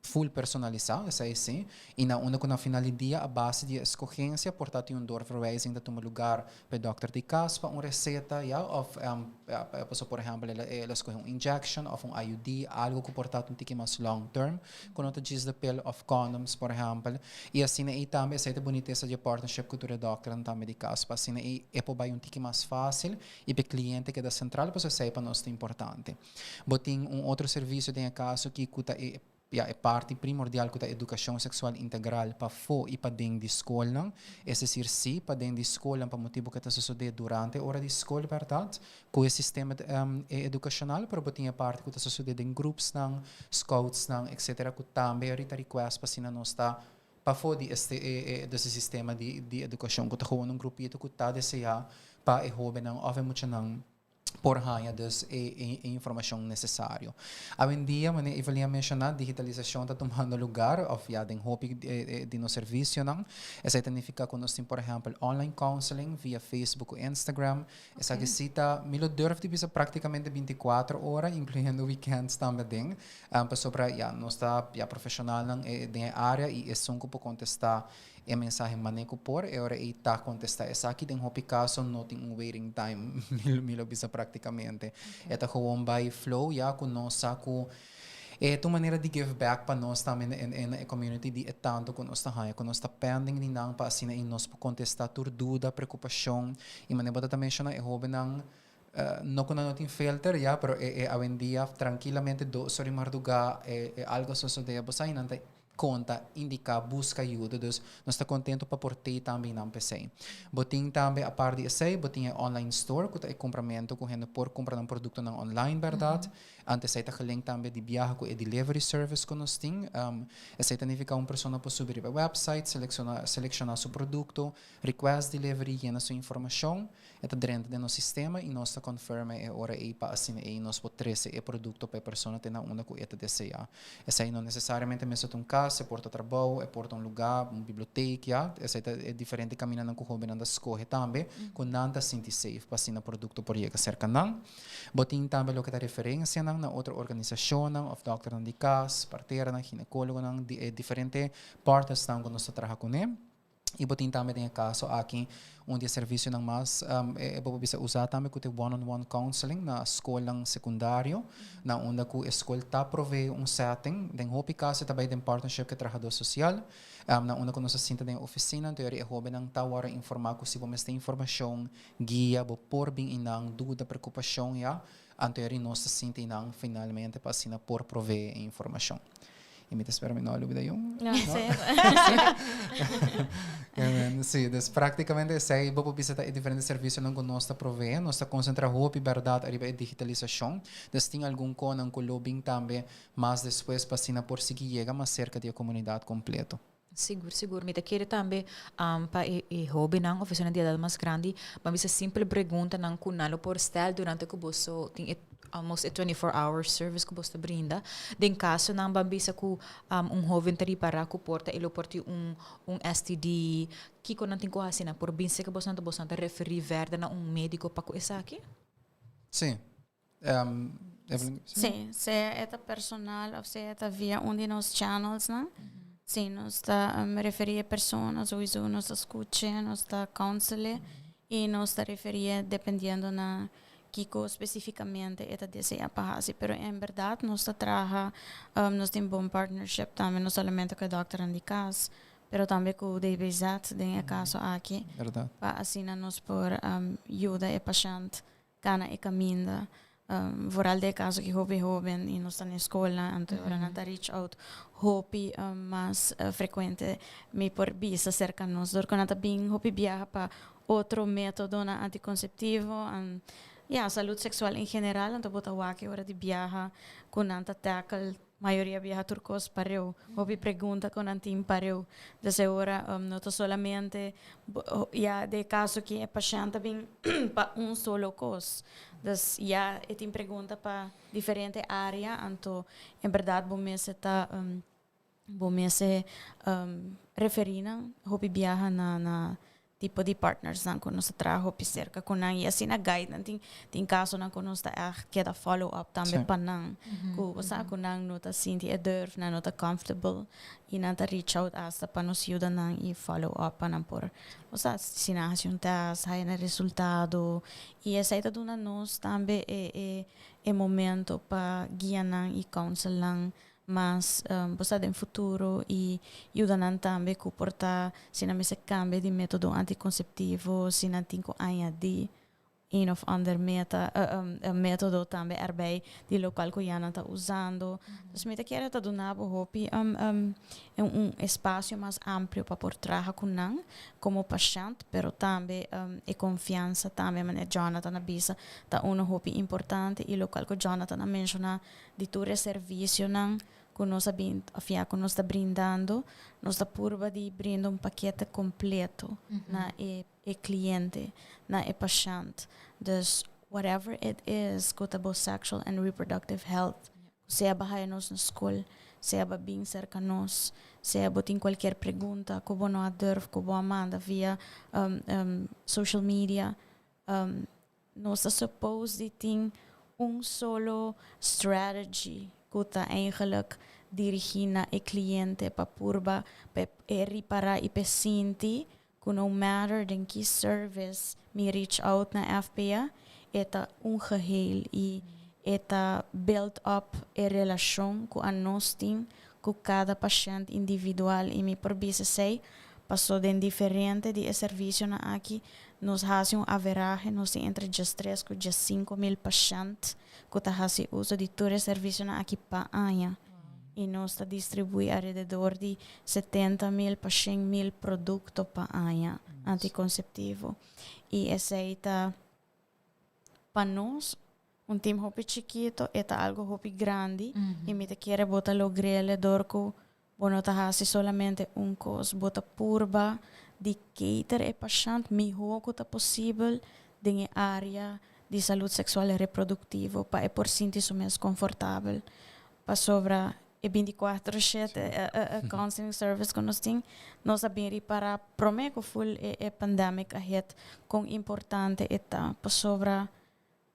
Full personalisá, esei sí. I na unda ku na final di dia a base di e eskogensia por ta tin un doorverwijzing ta tuma lugar pa e dòkter di kas pa un reseta, ya, òf pasobra por ehèmpel el el a skohe un injection òf un IUD, algu ku por ta un tiki mas long term ku no ta djis de pil òf condoms por ehèmpel. I asina ei tambe esei ta bunitesa di e partnership ku tur e dòkternan tambe di kas pa asina ei e por bai un tiki mas fásil i pa e kliente keda sentral pasobra esei pa nos ta importante. Bo tin un otro servisio den e kaso aki ku ta e ya e parti primordial ku ta edukashon seksual integral pafó i paden di skolnan. Es desir si paden di skolnan pa motibu ku e ta sosodé durante ora di skol bèrdat ku e sistema edukashonal pero bo tin e parti ku ta sosodé den grupsnan, scoutsnan etsetera ku tambe a rita request pa asina nos ta pafó di este e e sistema di edukashon ku ta gewoon un grupito ku ta deseá pa e hóbennan òf e muchanan. Por haña dus e informacion necesario. Awendia, manera Evelyn a menciona, digitalisacion ta tumando lugar, of ya den hopi di nos servicionan. Esaki ta nifica cu nos tin, por ehempel, online counseling via Facebook o Instagram. Esaki si ta, mi lo durf di bisa, practicamente 24 ora, incluyendo weekends tambe den. Pasobra ya nos ta ya profesionalnan den e area y esun cu por contesta e mensahe mane cu por, e ora ey ta contesta esaki. Den hopi caso no tin un waiting time, mi lo bisa practicamente. E ta gewoon bay flow, ya cu nos sa cu e ta un manera di give back pa nos tambe na e community di e tanto cu nos ta haya, cu nos ta pending di nan pa asina ey nos por contesta tur duda, preocupacion. Y manera bo ta menciona, e hobennan, no cu nan no tin filter, ya, pero e awendia trankilamente 2 or di marduga e algo sosode, bo sa, y nan ta conta, indica, busca ayuda. Dus nos ta contento pa por tey tambe nan p'esey. Bo tin tambe, aparte di esey, bo tin e online store cu ta e compramento cu hende por compra nan productonan online, berdad? Anto esey ta gelink tambe di biaha cu e delivery service cu nos tin. Esey ta nifica un persona por subi riba e website, selecciona su producto, request delivery, yena su informacion, e ta drenta den nos sistema y nos ta confirma e ora ey pa asina ey nos por trece e producto pa e persona te na unda cu e ta desea. Esey no necesariamente mester ta un cas, e por ta trabou, e por ta un lugar, un biblioteca, ya. Esey ta e diferente caminanan cu hobennan ta scoge tambe, cu nan ta sinti safe pa asina producto por yega cerca nan. Bo tin tambe loke ta referencianan na otro organisacionnan of dokternan di cas, parteranan, ginecologonan, di e diferente partnersnan cu nos ta traha cune. Y bo tin tambe den e caso aki un di e servicionan mas e bo por bisa usa tambe, cu ta e one-on-one counseling na scolnan secundario, na unda cu e scol ta provee un setting. Den hopi caso ta bay den partnership cu e trahador social, na unda cu nos ta sinta den e oficina, anto e hobennan ta worde informa cu si bo mester informacion, guia, bo por bin einan, duda, preocupacion, ya, anto nos ta sinta einan finalmente pa asina por provee e informacion. Y mi ta spera mi no a lubida un. No, si. Si, dus practicamente esey bo por bisa ta e diferente servicionan cu nos ta provee. Nos ta concentra hopi, berdad, ariba e digitalisacion. Dus tin algun conan cu lo bin tambe mas despues pa asina por sigui yega mas cerca di e comunidad completo. Sigur, sigur. Mi ta kere tambe pa e hobennan of esunnan di edad mas grandi, ban bisa simpel preguntanan cu nan lo por stel durante cu boso tin e almost e 24 hour service cu boso ta brinda. Den casonan, ban bisa cu un hoben ta ripara cu por ta e lo por tin un STD, kico nan tin cu haci? Nan por bin cerca boso, nan ta boso nan ta referi verder na un medico pa cu esaki? Si. Evelyn, si? Si, sea e ta personal of sea e ta via un di nos channels nan. Si, nos ta referi e persona, sowieso nos ta scucha, nos ta counsel y nos ta referi dependiendo na kico specificamente e ta desea pa haci. Pero en berdad nos ta traha, nos tin bon partnership tambe, no solamente cu e dokternan di cas, pero tambe cu DBZ den e caso aki. Pa asina nos por yuda e pashent cana e caminda. Vooral den e caso cu hopi hoben y nos ta na school, anto ora nan ta reach out hopi mas frecuente, mi por bisa, cerca nos, door cu nan ta bin hopi biaha pa otro metodonan anticonceptivo, ya, salud sexual en general. Anto bo ta wak ora di biaha cu nan ta tackle mayoria biaha tur cos pareu, hopi pregunta cu nan tin pareu. Dus e ora no ta solamente, ya, den caso cu e pashent ta bin pa un solo cos, dus ya e tin pregunta pa diferente area. Anto en berdad bo mester referi nan hopi biaha na tipo di partners nan cu nos ta traha hopi cerca cu nan y asina guide nan. Tin casonan cu nos ta echt keda follow up tambe pa nan cu, o sea, cu nan no ta sinti e durf, nan no ta comfortable y nan ta reach out hasta pa nos yuda nan y follow up pa nan por, o sea, si nan haci un test, haya nan resultado. Y esey ta duna nos tambe e momento pa guia nan y counsel nan mas, bo sa, den futuro y yuda nan tambe cu por ta si nan mester cambia di metodo anticonceptivo, si nan tin cu añadi een of ander metodo tambe erbij di locual cu ya nan ta usando. Dus mi ta kere ta duna bo hopi un espacio mas amplio pa por traha cu nan como pashent, pero tambe e confiansa tambe, manera Jonathan a bisa, ta uno hopi importante. Y locual cu Jonathan a menciona di tur e servicionan cu nos a bin, of ya, cu nos ta brindando, nos ta purba di brinda un pakete completo na e cliente, na e pashent. Dus Whatever it is ku ta bo sexual and reproductive health, sea bo haya nos na skol, sea bo bin serka nos, sea bo tin kualkier pregunta ku bo no a durf, ku bo a manda via social media, nos ta suppose di tin un solo strategy ku ta eigenlijk dirigí na e kliente pa purba pa e ripará i pa e sinti ku no matter den ki service mi reach out na FPA, e ta un geheel i e ta build up e relashon ku anos tin ku kada pashènt individual. I mi por bisa esei paso den diferente di e servisionan aki nos hasi un averahe, nos tin entre 13 ku 15 mil pashènt ku ta hasi uso di tur e servisionan aki pa aña. I nos ta distribuí alrededor di 70 mil pa 100 mil produkto pa aña antikonseptivo. I esei ta pa nos un team hopi chikitu, e ta algu hopi grandi i mi ta kere bo ta logr'é dor ku bo no ta hasi solamente un kos, bo ta purba di cater e pashènt mihó ku ta posibel den e área di salú seksual i reproduktivo pa e por sinti su mes konfortabel. Pasobra e 24/7 counseling service ku nos tin, nos a bin ripará promé ku full e pandemic a hit kon importante e ta, pasobra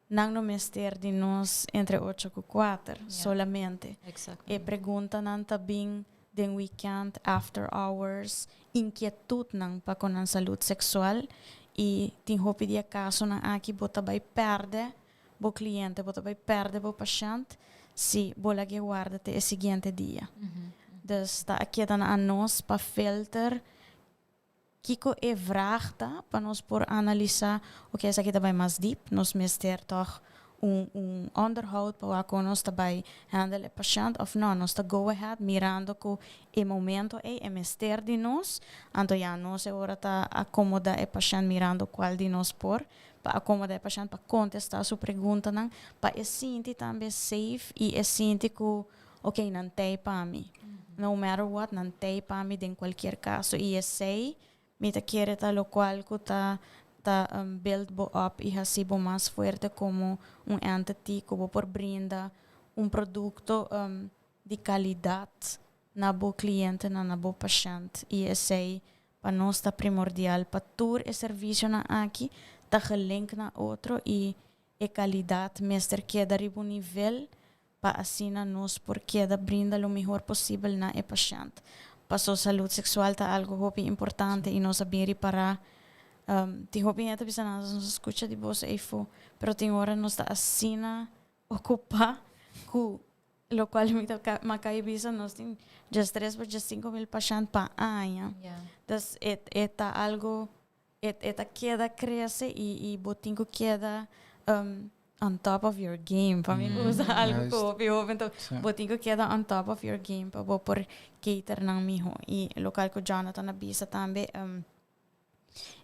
nan no mester di nos entre 8 ku 4 solamente. E preguntanan ta bin den weekend, after hours, inkietutnan pa ku nan salú seksual i tin hopi di e kasonan aki bo ta bai pèrdè bo kliente, bo ta bai pèrdè bo pashènt si bo lag'é warda te e siguiente dia. Dus ta keda na nos pa filter kiko e vraag ta pa nos por analisá, ok, esaki ta bai mas diep, nos mester toch un onderhoud pa kon nos ta bai handle e pashènt òf no, nos ta go ahead mirando ku e momento ei e mester di nos, anto ya nos e ora ta akomodá e pashènt mirando kual di nos por, pa akomodá e pashènt pa kontestá su preguntanan, pa e sinti tambe safe i e sinti ku ok, nan t'ei pa mi. No matter what, nan t'ei pa mi den kualkier kaso. I esei mi ta kere ta lokual ku ta build bo up i hasi bo mas fuerte komo un entity ku bo por brinda un produkto di kalidat na bo klientenan, na bo pashènt. I esei pa nos ta primordial pa tur e servisionan aki ta gelink na otro i e kalidat mester keda riba un nivel pa asina nos por keda brinda lo mihó posibel na e pashènt. Paso salú seksual ta algu hopi importante i nos a bin ripará tin hopi hende ta bisa nos nos skucha di boso eifo, pero tin ora nos ta asina okupá ku lokual mi ta m'a kai bisa nos tin 13 pa 15 mil pashènt pa aña. Dus e ta algu e ta keda krese i bo tin ku keda on top of your game. Pa mi usa algu ku hopi hopi, anto bo tin ku keda on top of your game pa bo por cater nan mihó. I lokual ku Jonathan a bisa tambe,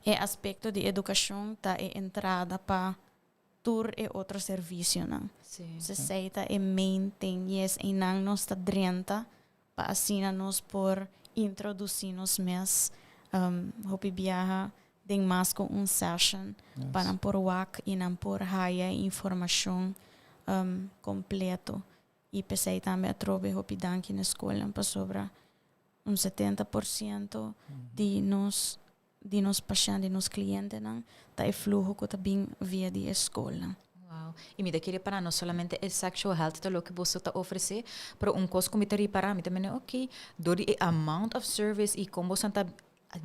e aspekto di edukashon ta e entrada pa tur e otro servisionan. Esei ta e main thing. Yes, einan nos ta drenta pa asina nos por introdusí nos mes hopi biaha den mas ku un session pa nan por wak i nan por haya informashon kompleto. I p'esei tambe atrobe hopi danki na skolnan pasobra un 70% di nos pashènt, di nos klientenan ta e fluho ku ta bin via di e skolnan. Wow. I mi ta kere para no solamente e sexual health ta loke boso ta ofresé, pero un kos ku mi ta ripará, mi ta mene ok, dor di e amount of service i kon boso ta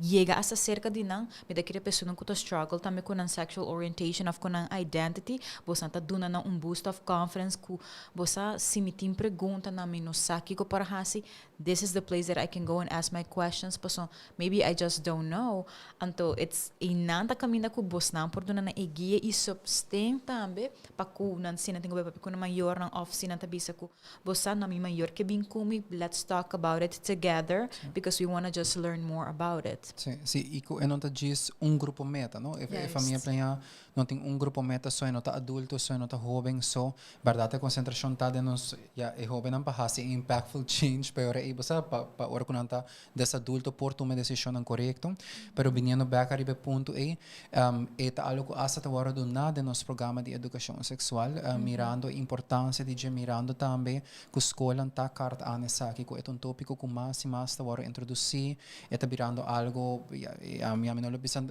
yega hasta serka di nan, mi ta kere personanan ku ta struggle tambe ku nan sexual orientation of ku nan identity, boso ta duna nan un boost of confidence ku bo sa, si mi tin preguntanan, mi no sa kiko por hasi, this is the place that I can go and ask my questions, paso maybe I just don't know. Anto it's einan ta kaminda ku bosnan por duna nan e guia i sosten tambe pa ku nan si nan tin ku bai papia ku nan mayornan of si nan ta bisa ku bo sa, no, mi mayor ke bin ku mi, let's talk about it together because we wanna just learn more about it. Si, i ku e no ta djis un grupo meta, no? E Famia Planiá no tin un grupo meta so, e no ta adulto so, e no ta hóben so. Berdat, e konsentrashon ta den nos, ja, e hóbennan pa hasi impactful change, pero ei, bo sa, pa ora ku nan ta des adulto por tuma e desishonnan korekto. Pero biniendo bek ariba e punto ei, e ta algo ku asta ta wòrdu duná den nos programa di edukashon seksual, mirando e importansia di dje, mirando tambe ku skolnan ta kart aan esaki, ku e ta un tópiko ku mas i mas ta wòrdu introdusí, e ta birando algo, ya, mi no lo bisa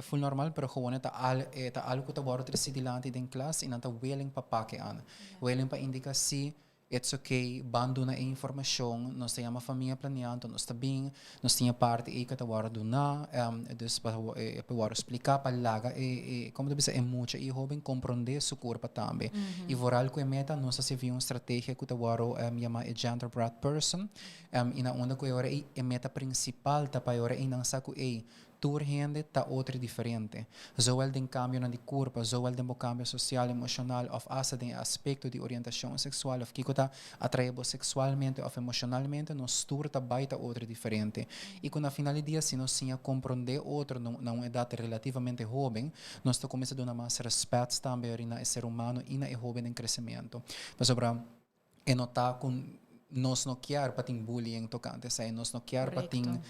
full normal, pero gewoon e ta algo ku ta wòrdu tresí dilanti den klas i nan ta willing pa pak e aan, willing pa indiká si it's okay, ban duna e informashon. Nos ta yama Famia Planea, anto nos ta bin, nos tin e parti ei ku ta wòrdu duná, dus pa wòrdu spliká pa laga e, komo ta bisa, e mucha i e hóben komprondé su kurpa tambe. I vooral ku e meta nos a sirbi un strategia ku ta wòrdu yamá e genderbread person, i na unda ku e ora ei e meta prinsipal ta pa e ora ei nan sa ku ei tur hende ta otro diferente. Zowel den kambionan di kurpa, zowel den bo kambio sosial, emoshonal òf asta den e aspekto di orientashon seksual òf kiko ta atraé bo seksualmente òf emoshonalmente, nos tur ta bai ta otro diferente. I ku na final di dia si nos siña komprondé otro na un edat relativamente hóben, nos ta kuminsá duna mas rèspèt tambe na e ser humano i na e hóben den kresementu. Pasobra e no ta ku nos no kier pa tin bullying tokante esei, nos no kier pa tin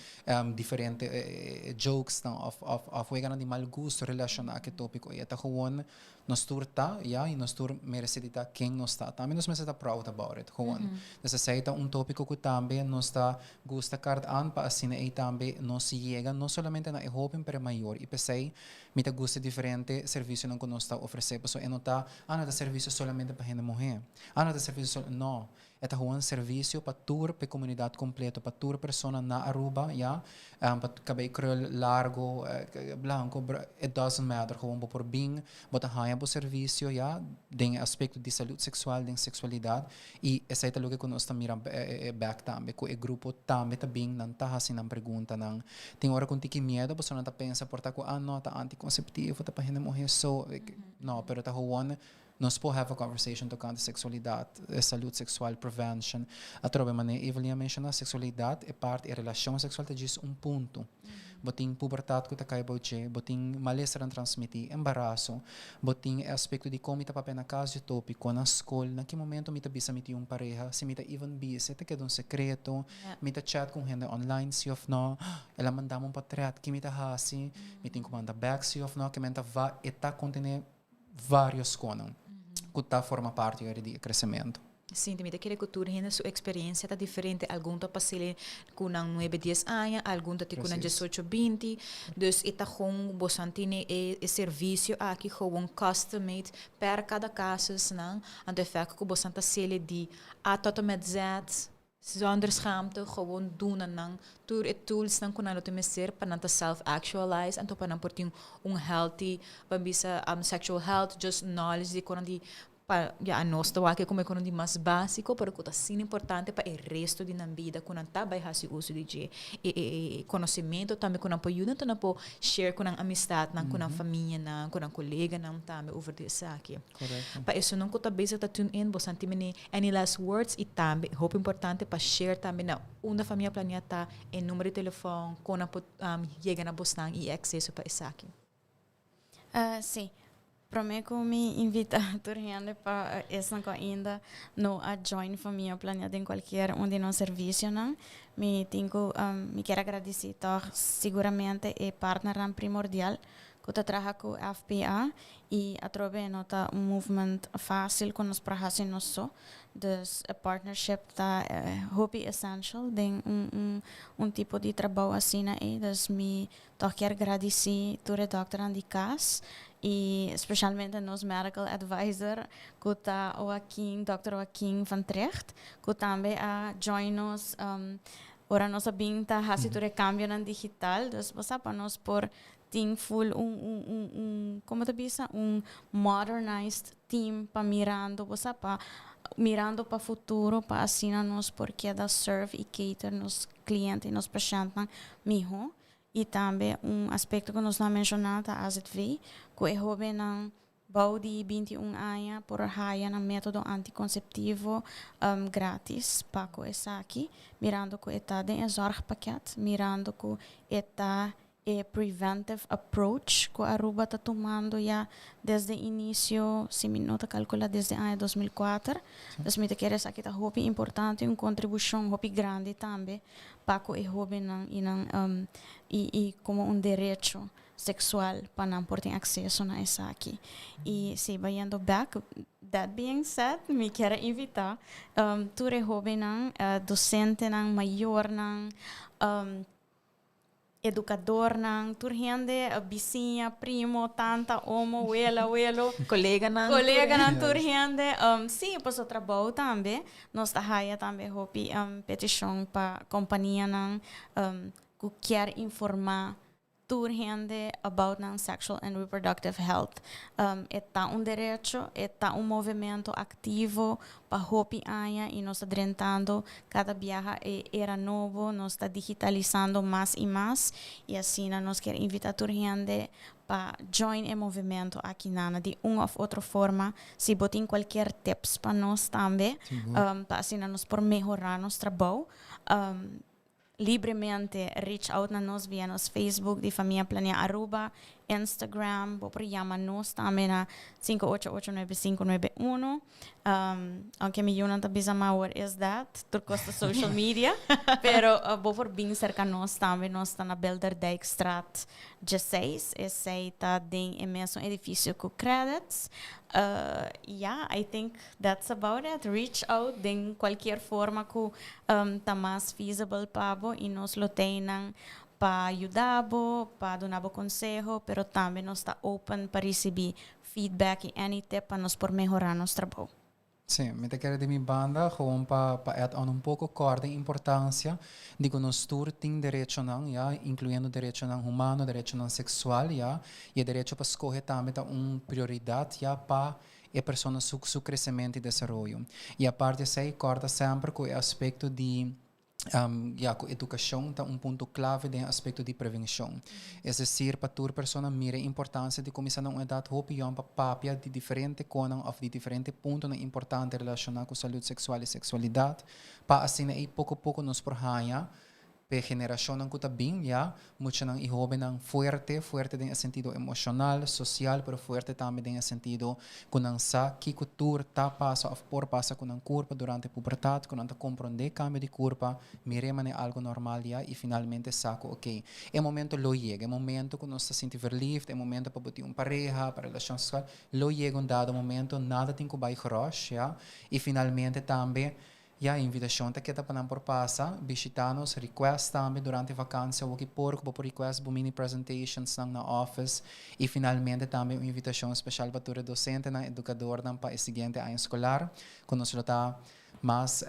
diferente jokes nan òf weganan di mal gusto relashoná ku e tópiko ei. E ta gewoon nos tur ta, ya, i nos tur meresé di ta ken nos ta. Tambe nos mester ta proud about it, gewoon. Dus esei ta un tópiko ku tambe nos ta gusta kart aan pa asina ei tambe nos yega no solamente na e hóben pero e mayor. I p'esei mi ta gusta e diferente servisionan ku nos ta ofresé pasobra e no ta, ah, no ta servisio solamente pa hende muhé. Ah, no ta servisio sol, no. E ta gewoon servisio pa tur, pa e komunidat kompleto, pa tur persona na Aruba, ya. Pa kabei krul largo, blanko, it doesn't matter. Gewoon bo por bin, bo ta haña bo servisio, ya, den e aspekto di salud seksual, den seksualidat. I esei ta loke ku nos ta mira bèk tambe, ku e grupo tambe ta bin, nan ta hasi nan preguntanan. Tin ora ku un tiki miedo, pasobra nan ta pensa por ta ku, ah, no, ta antikonseptivo, ta pa hende muhé so. No, pero ta gewoon nos por have a conversation tocante sexualidad, salud sexual, prevention. Atrobe manera Evelyn a menciona, sexualidad, e parti, e relacion sexual ta djis un punto. Bo tin pubertad cu ta cay bou dje, bo tin malesanan transmiti, embaraso, bo tin e aspecto di con mi ta papia na cas dje topico, na scol, na ki momento mi ta bisa mi tin un pareha, si mi ta even bisa, ta keda un secreto, mi ta chat cu un hende online si of no, el a mandami un portret, ki mi ta haci, mi tin cu manda back si of no, ke men ta va, e ta contene varios konan ku ta forma parti di e kresementu. Sinti, mi ta kere ku tur hende su eksperensia ta diferente. Algun ta pas'é ku nan 9, 10 aña, algun ta ku nan 18, 20. Dus e ta gewoon boso tin e servisio aki gewoon custom made per kada casus nan. Anto efecto ku boso ta sele di A tot en met Z zonder schaamte gewoon doen nan tur e tools nan ku nan lo tin mester pa nan ta self actualize, anto pa nan por tin un healthy, ban bisa, sexual health, just knowledge di konan di pa ya nos ta wak como konan di mas básico, pero ku ta asina importante pa e resto di nan bida ku nan ta bai hasi uso di dje e konosementu tambe ku nan por yuda, anto nan por share ku nan amistad nan, ku nan famia nan, ku nan kolega nan tambe over di esaki. Pa esunnan ku ta bezig ta tune in, boso tin mene any last words i tambe hopi importante pa share tambe na unda Famia Planea ta, e number di telefòn, kon nan por yega na bosnan i akseso pa esaki. Sí. Promé ku mi invitá tur hende pa esnan ku ainda no a join Famia Planea den kualkier un di nos servisionan, mi tin ku mi kier a gradisí tòg siguramente e partnernan primordial ku ta traha ku FPA i atrobe no ta un movement fásil ku nos por hasi nos so. Dus e partnership ta hopi essential den un tipo di trabou asina ei. Dus mi tòg kier gradisí tur e dòkternan di kas i spesialmente nos medical advisor ku ta Joaquin, Dòkter Joaquin van Tricht, ku tambe a join nos ora nos a bin ta hasi tur e kambionan digital. Dus bo sa pa nos por tin full un, komo ta bisa, un modernized team pa mirando, bo sa, pa mirando pa futuro, pa asina nos por keda serve i cater nos kliente i nos pashèntnan mihó. I tambe un aspekto ku nos no a menshoná ta AZV, ku e hóbennan bou di 21 aña por haya nan método antikonseptivo gratis pa ku esaki, mirando ku e ta den e zorgpakket, mirando ku e ta. E preventive approach cu Aruba ta tumando ya desde inicio, si mi no ta calcula, desde aña 2004. Dus mi ta kere esaki ta hopi importante, un contribucion hopi grandi tambe pa cu e hobennan y nan y como un derecho sexual pa nan por tin acceso na esaki. Y si, bayendo back, that being said, mi kier invita tur e hobennan, docentenan, mayornan, educadornan, tur hende, bisiña, primo, tanta, omo, wela, welo, coleganan, coleganan, tur hende. Si, paso trabou tambe, nos ta haya tambe hopi peticion pa companianan cu kier informa tur hende about nan sexual and reproductive health. E ta un derecho, e ta un movimento activo pa hopi aña y nos ta drentando cada biaha e era nobo, nos ta digitalisando mas y mas y asina nos kier invita tur hende pa join e movimento aki nana di un of otro forma. Si bo tin cualkier tips pa nos tambe, pa asina nos por mehora nos trabou, libremente reach out na nos via nos Facebook di Famia Planea Aruba, Instagram, bo por yama nos tambe na 5889591. Aunke mi yiunan ta bisa ma "What is that?" Tur cos ta social media. Pero bo por bin cerca nos tambe, nos ta na Bilderdijkstraat 16, esey ta den e mesun edificio cu Qredits. Yeah, I think that's about it. Reach out den cualkier forma cu ta mas feasible pa bo y nos lo t'ey pa yuda bo, pa duna bo conseho, pero tambe nos ta open pa ricibi feedback y any tip pa nos por mehora nos trabou. Si, mi ta kere di mi banda, gewoon pa add on un poco, corda importancia di cu nos tur tin derechonan, ja, incluyendo derechonan humano, derechonan sexual, ja, y e derecho pa scoge tambe ta un prioridad, ja, pa e persona su crecemento y desaroyo. Y aparte esey, corda semper cu e aspecto di ja, cu educacion ta un punto clave den aspecto di prevencion. Es decir, pa tur persona mira importancia di cuminsa na un edad hopi jong pa papia di diferente cosnan of di diferente puntonan importante relaciona cu salud sexual y sexualidad, pa asina ey poco poco nos por haya pe generacionnan cu ta bin, ja, muchanan y hobennan fuerte, fuerte den sentido emocional, social, pero fuerte tambe den sentido cu nan sa kico tur ta pasa of por pasa cu nan curpa durante pubertad, cu nan ta comprende cambio di curpa, mira manera algo normal, ja, y finalmente sa cu, ok, e momento lo yega, e momento cu nos ta sinti verliefd, e momento pa bo tin un pareha, pa relacion sexual, lo yega un dado momento, nada tin cu bay rush, ja, y finalmente tambe, ja, invitacion ta keda pa nan por pasa bishita nos, request tambe durante vakantie, o cu por, por request bo mini presentations na office y finalmente tambe un invitacion special pa tur docentenan, educadornan pa e siguiente aña escolar, cu nos ta mas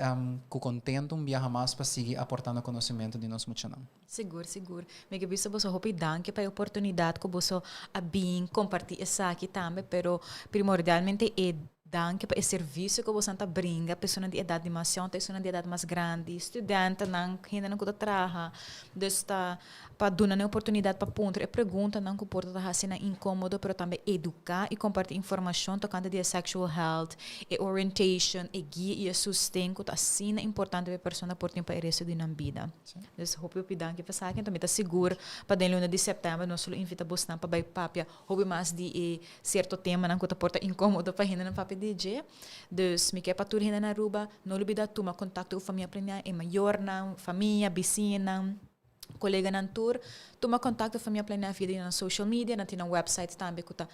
cu contento un biaha mas pa sigui aportando conocimento di nos muchanan. Sigur, sigur. Mi kier bisa boso hopi danki pa e oportunidad cu boso a bin comparti esaki tambe, pero primordialmente e danki pa e servicio cu boso ta brinda, persona di edad demasiado, persona di edad mas grandi, studentenan, hendenan cu ta traha. Dus ta pa duna e oportunidad pa puntra e preguntanan cu por ta asina incomodo, pero tambe educa y comparti informacion tocante di sexual health, e orientation, e guia y e sosten cu ta asina importante pa e persona por tin pa e resto di nan bida. Dus hopi hopi danki pa esaki. Anto mi ta sigur pa den luna di september nos lo invita bosnan pa bay papia hopi mas di e cierto temanan cu ta por ta incomodo pa hendenan papia di dje. Dus mi kier pa tur hende na Aruba no lubida tuma contacto cu Famia Planea, e mayornan, famia, bisiñanan, coleganan tur. Tuma contacto cu Famia Planea via di nan social media, nan tin un website tambe cu ta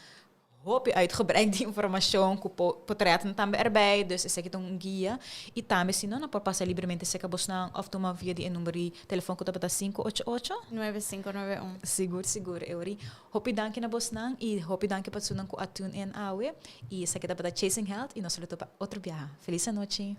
hopi uitgebreid di informacion cu portretten tambe erbij, dus esaki ta un guia. Y tambe si no, nan por pasa libremente cerca bosnan of tuma via di e number di telefon cu ta 588 9591. Sigur, sigur, Euri. Hopi danki na bosnan y hopi danki pa esunnan cu a tune in awe. Y esaki ta Chasing Health y nos lo topa otro biaha. Feliz nochi.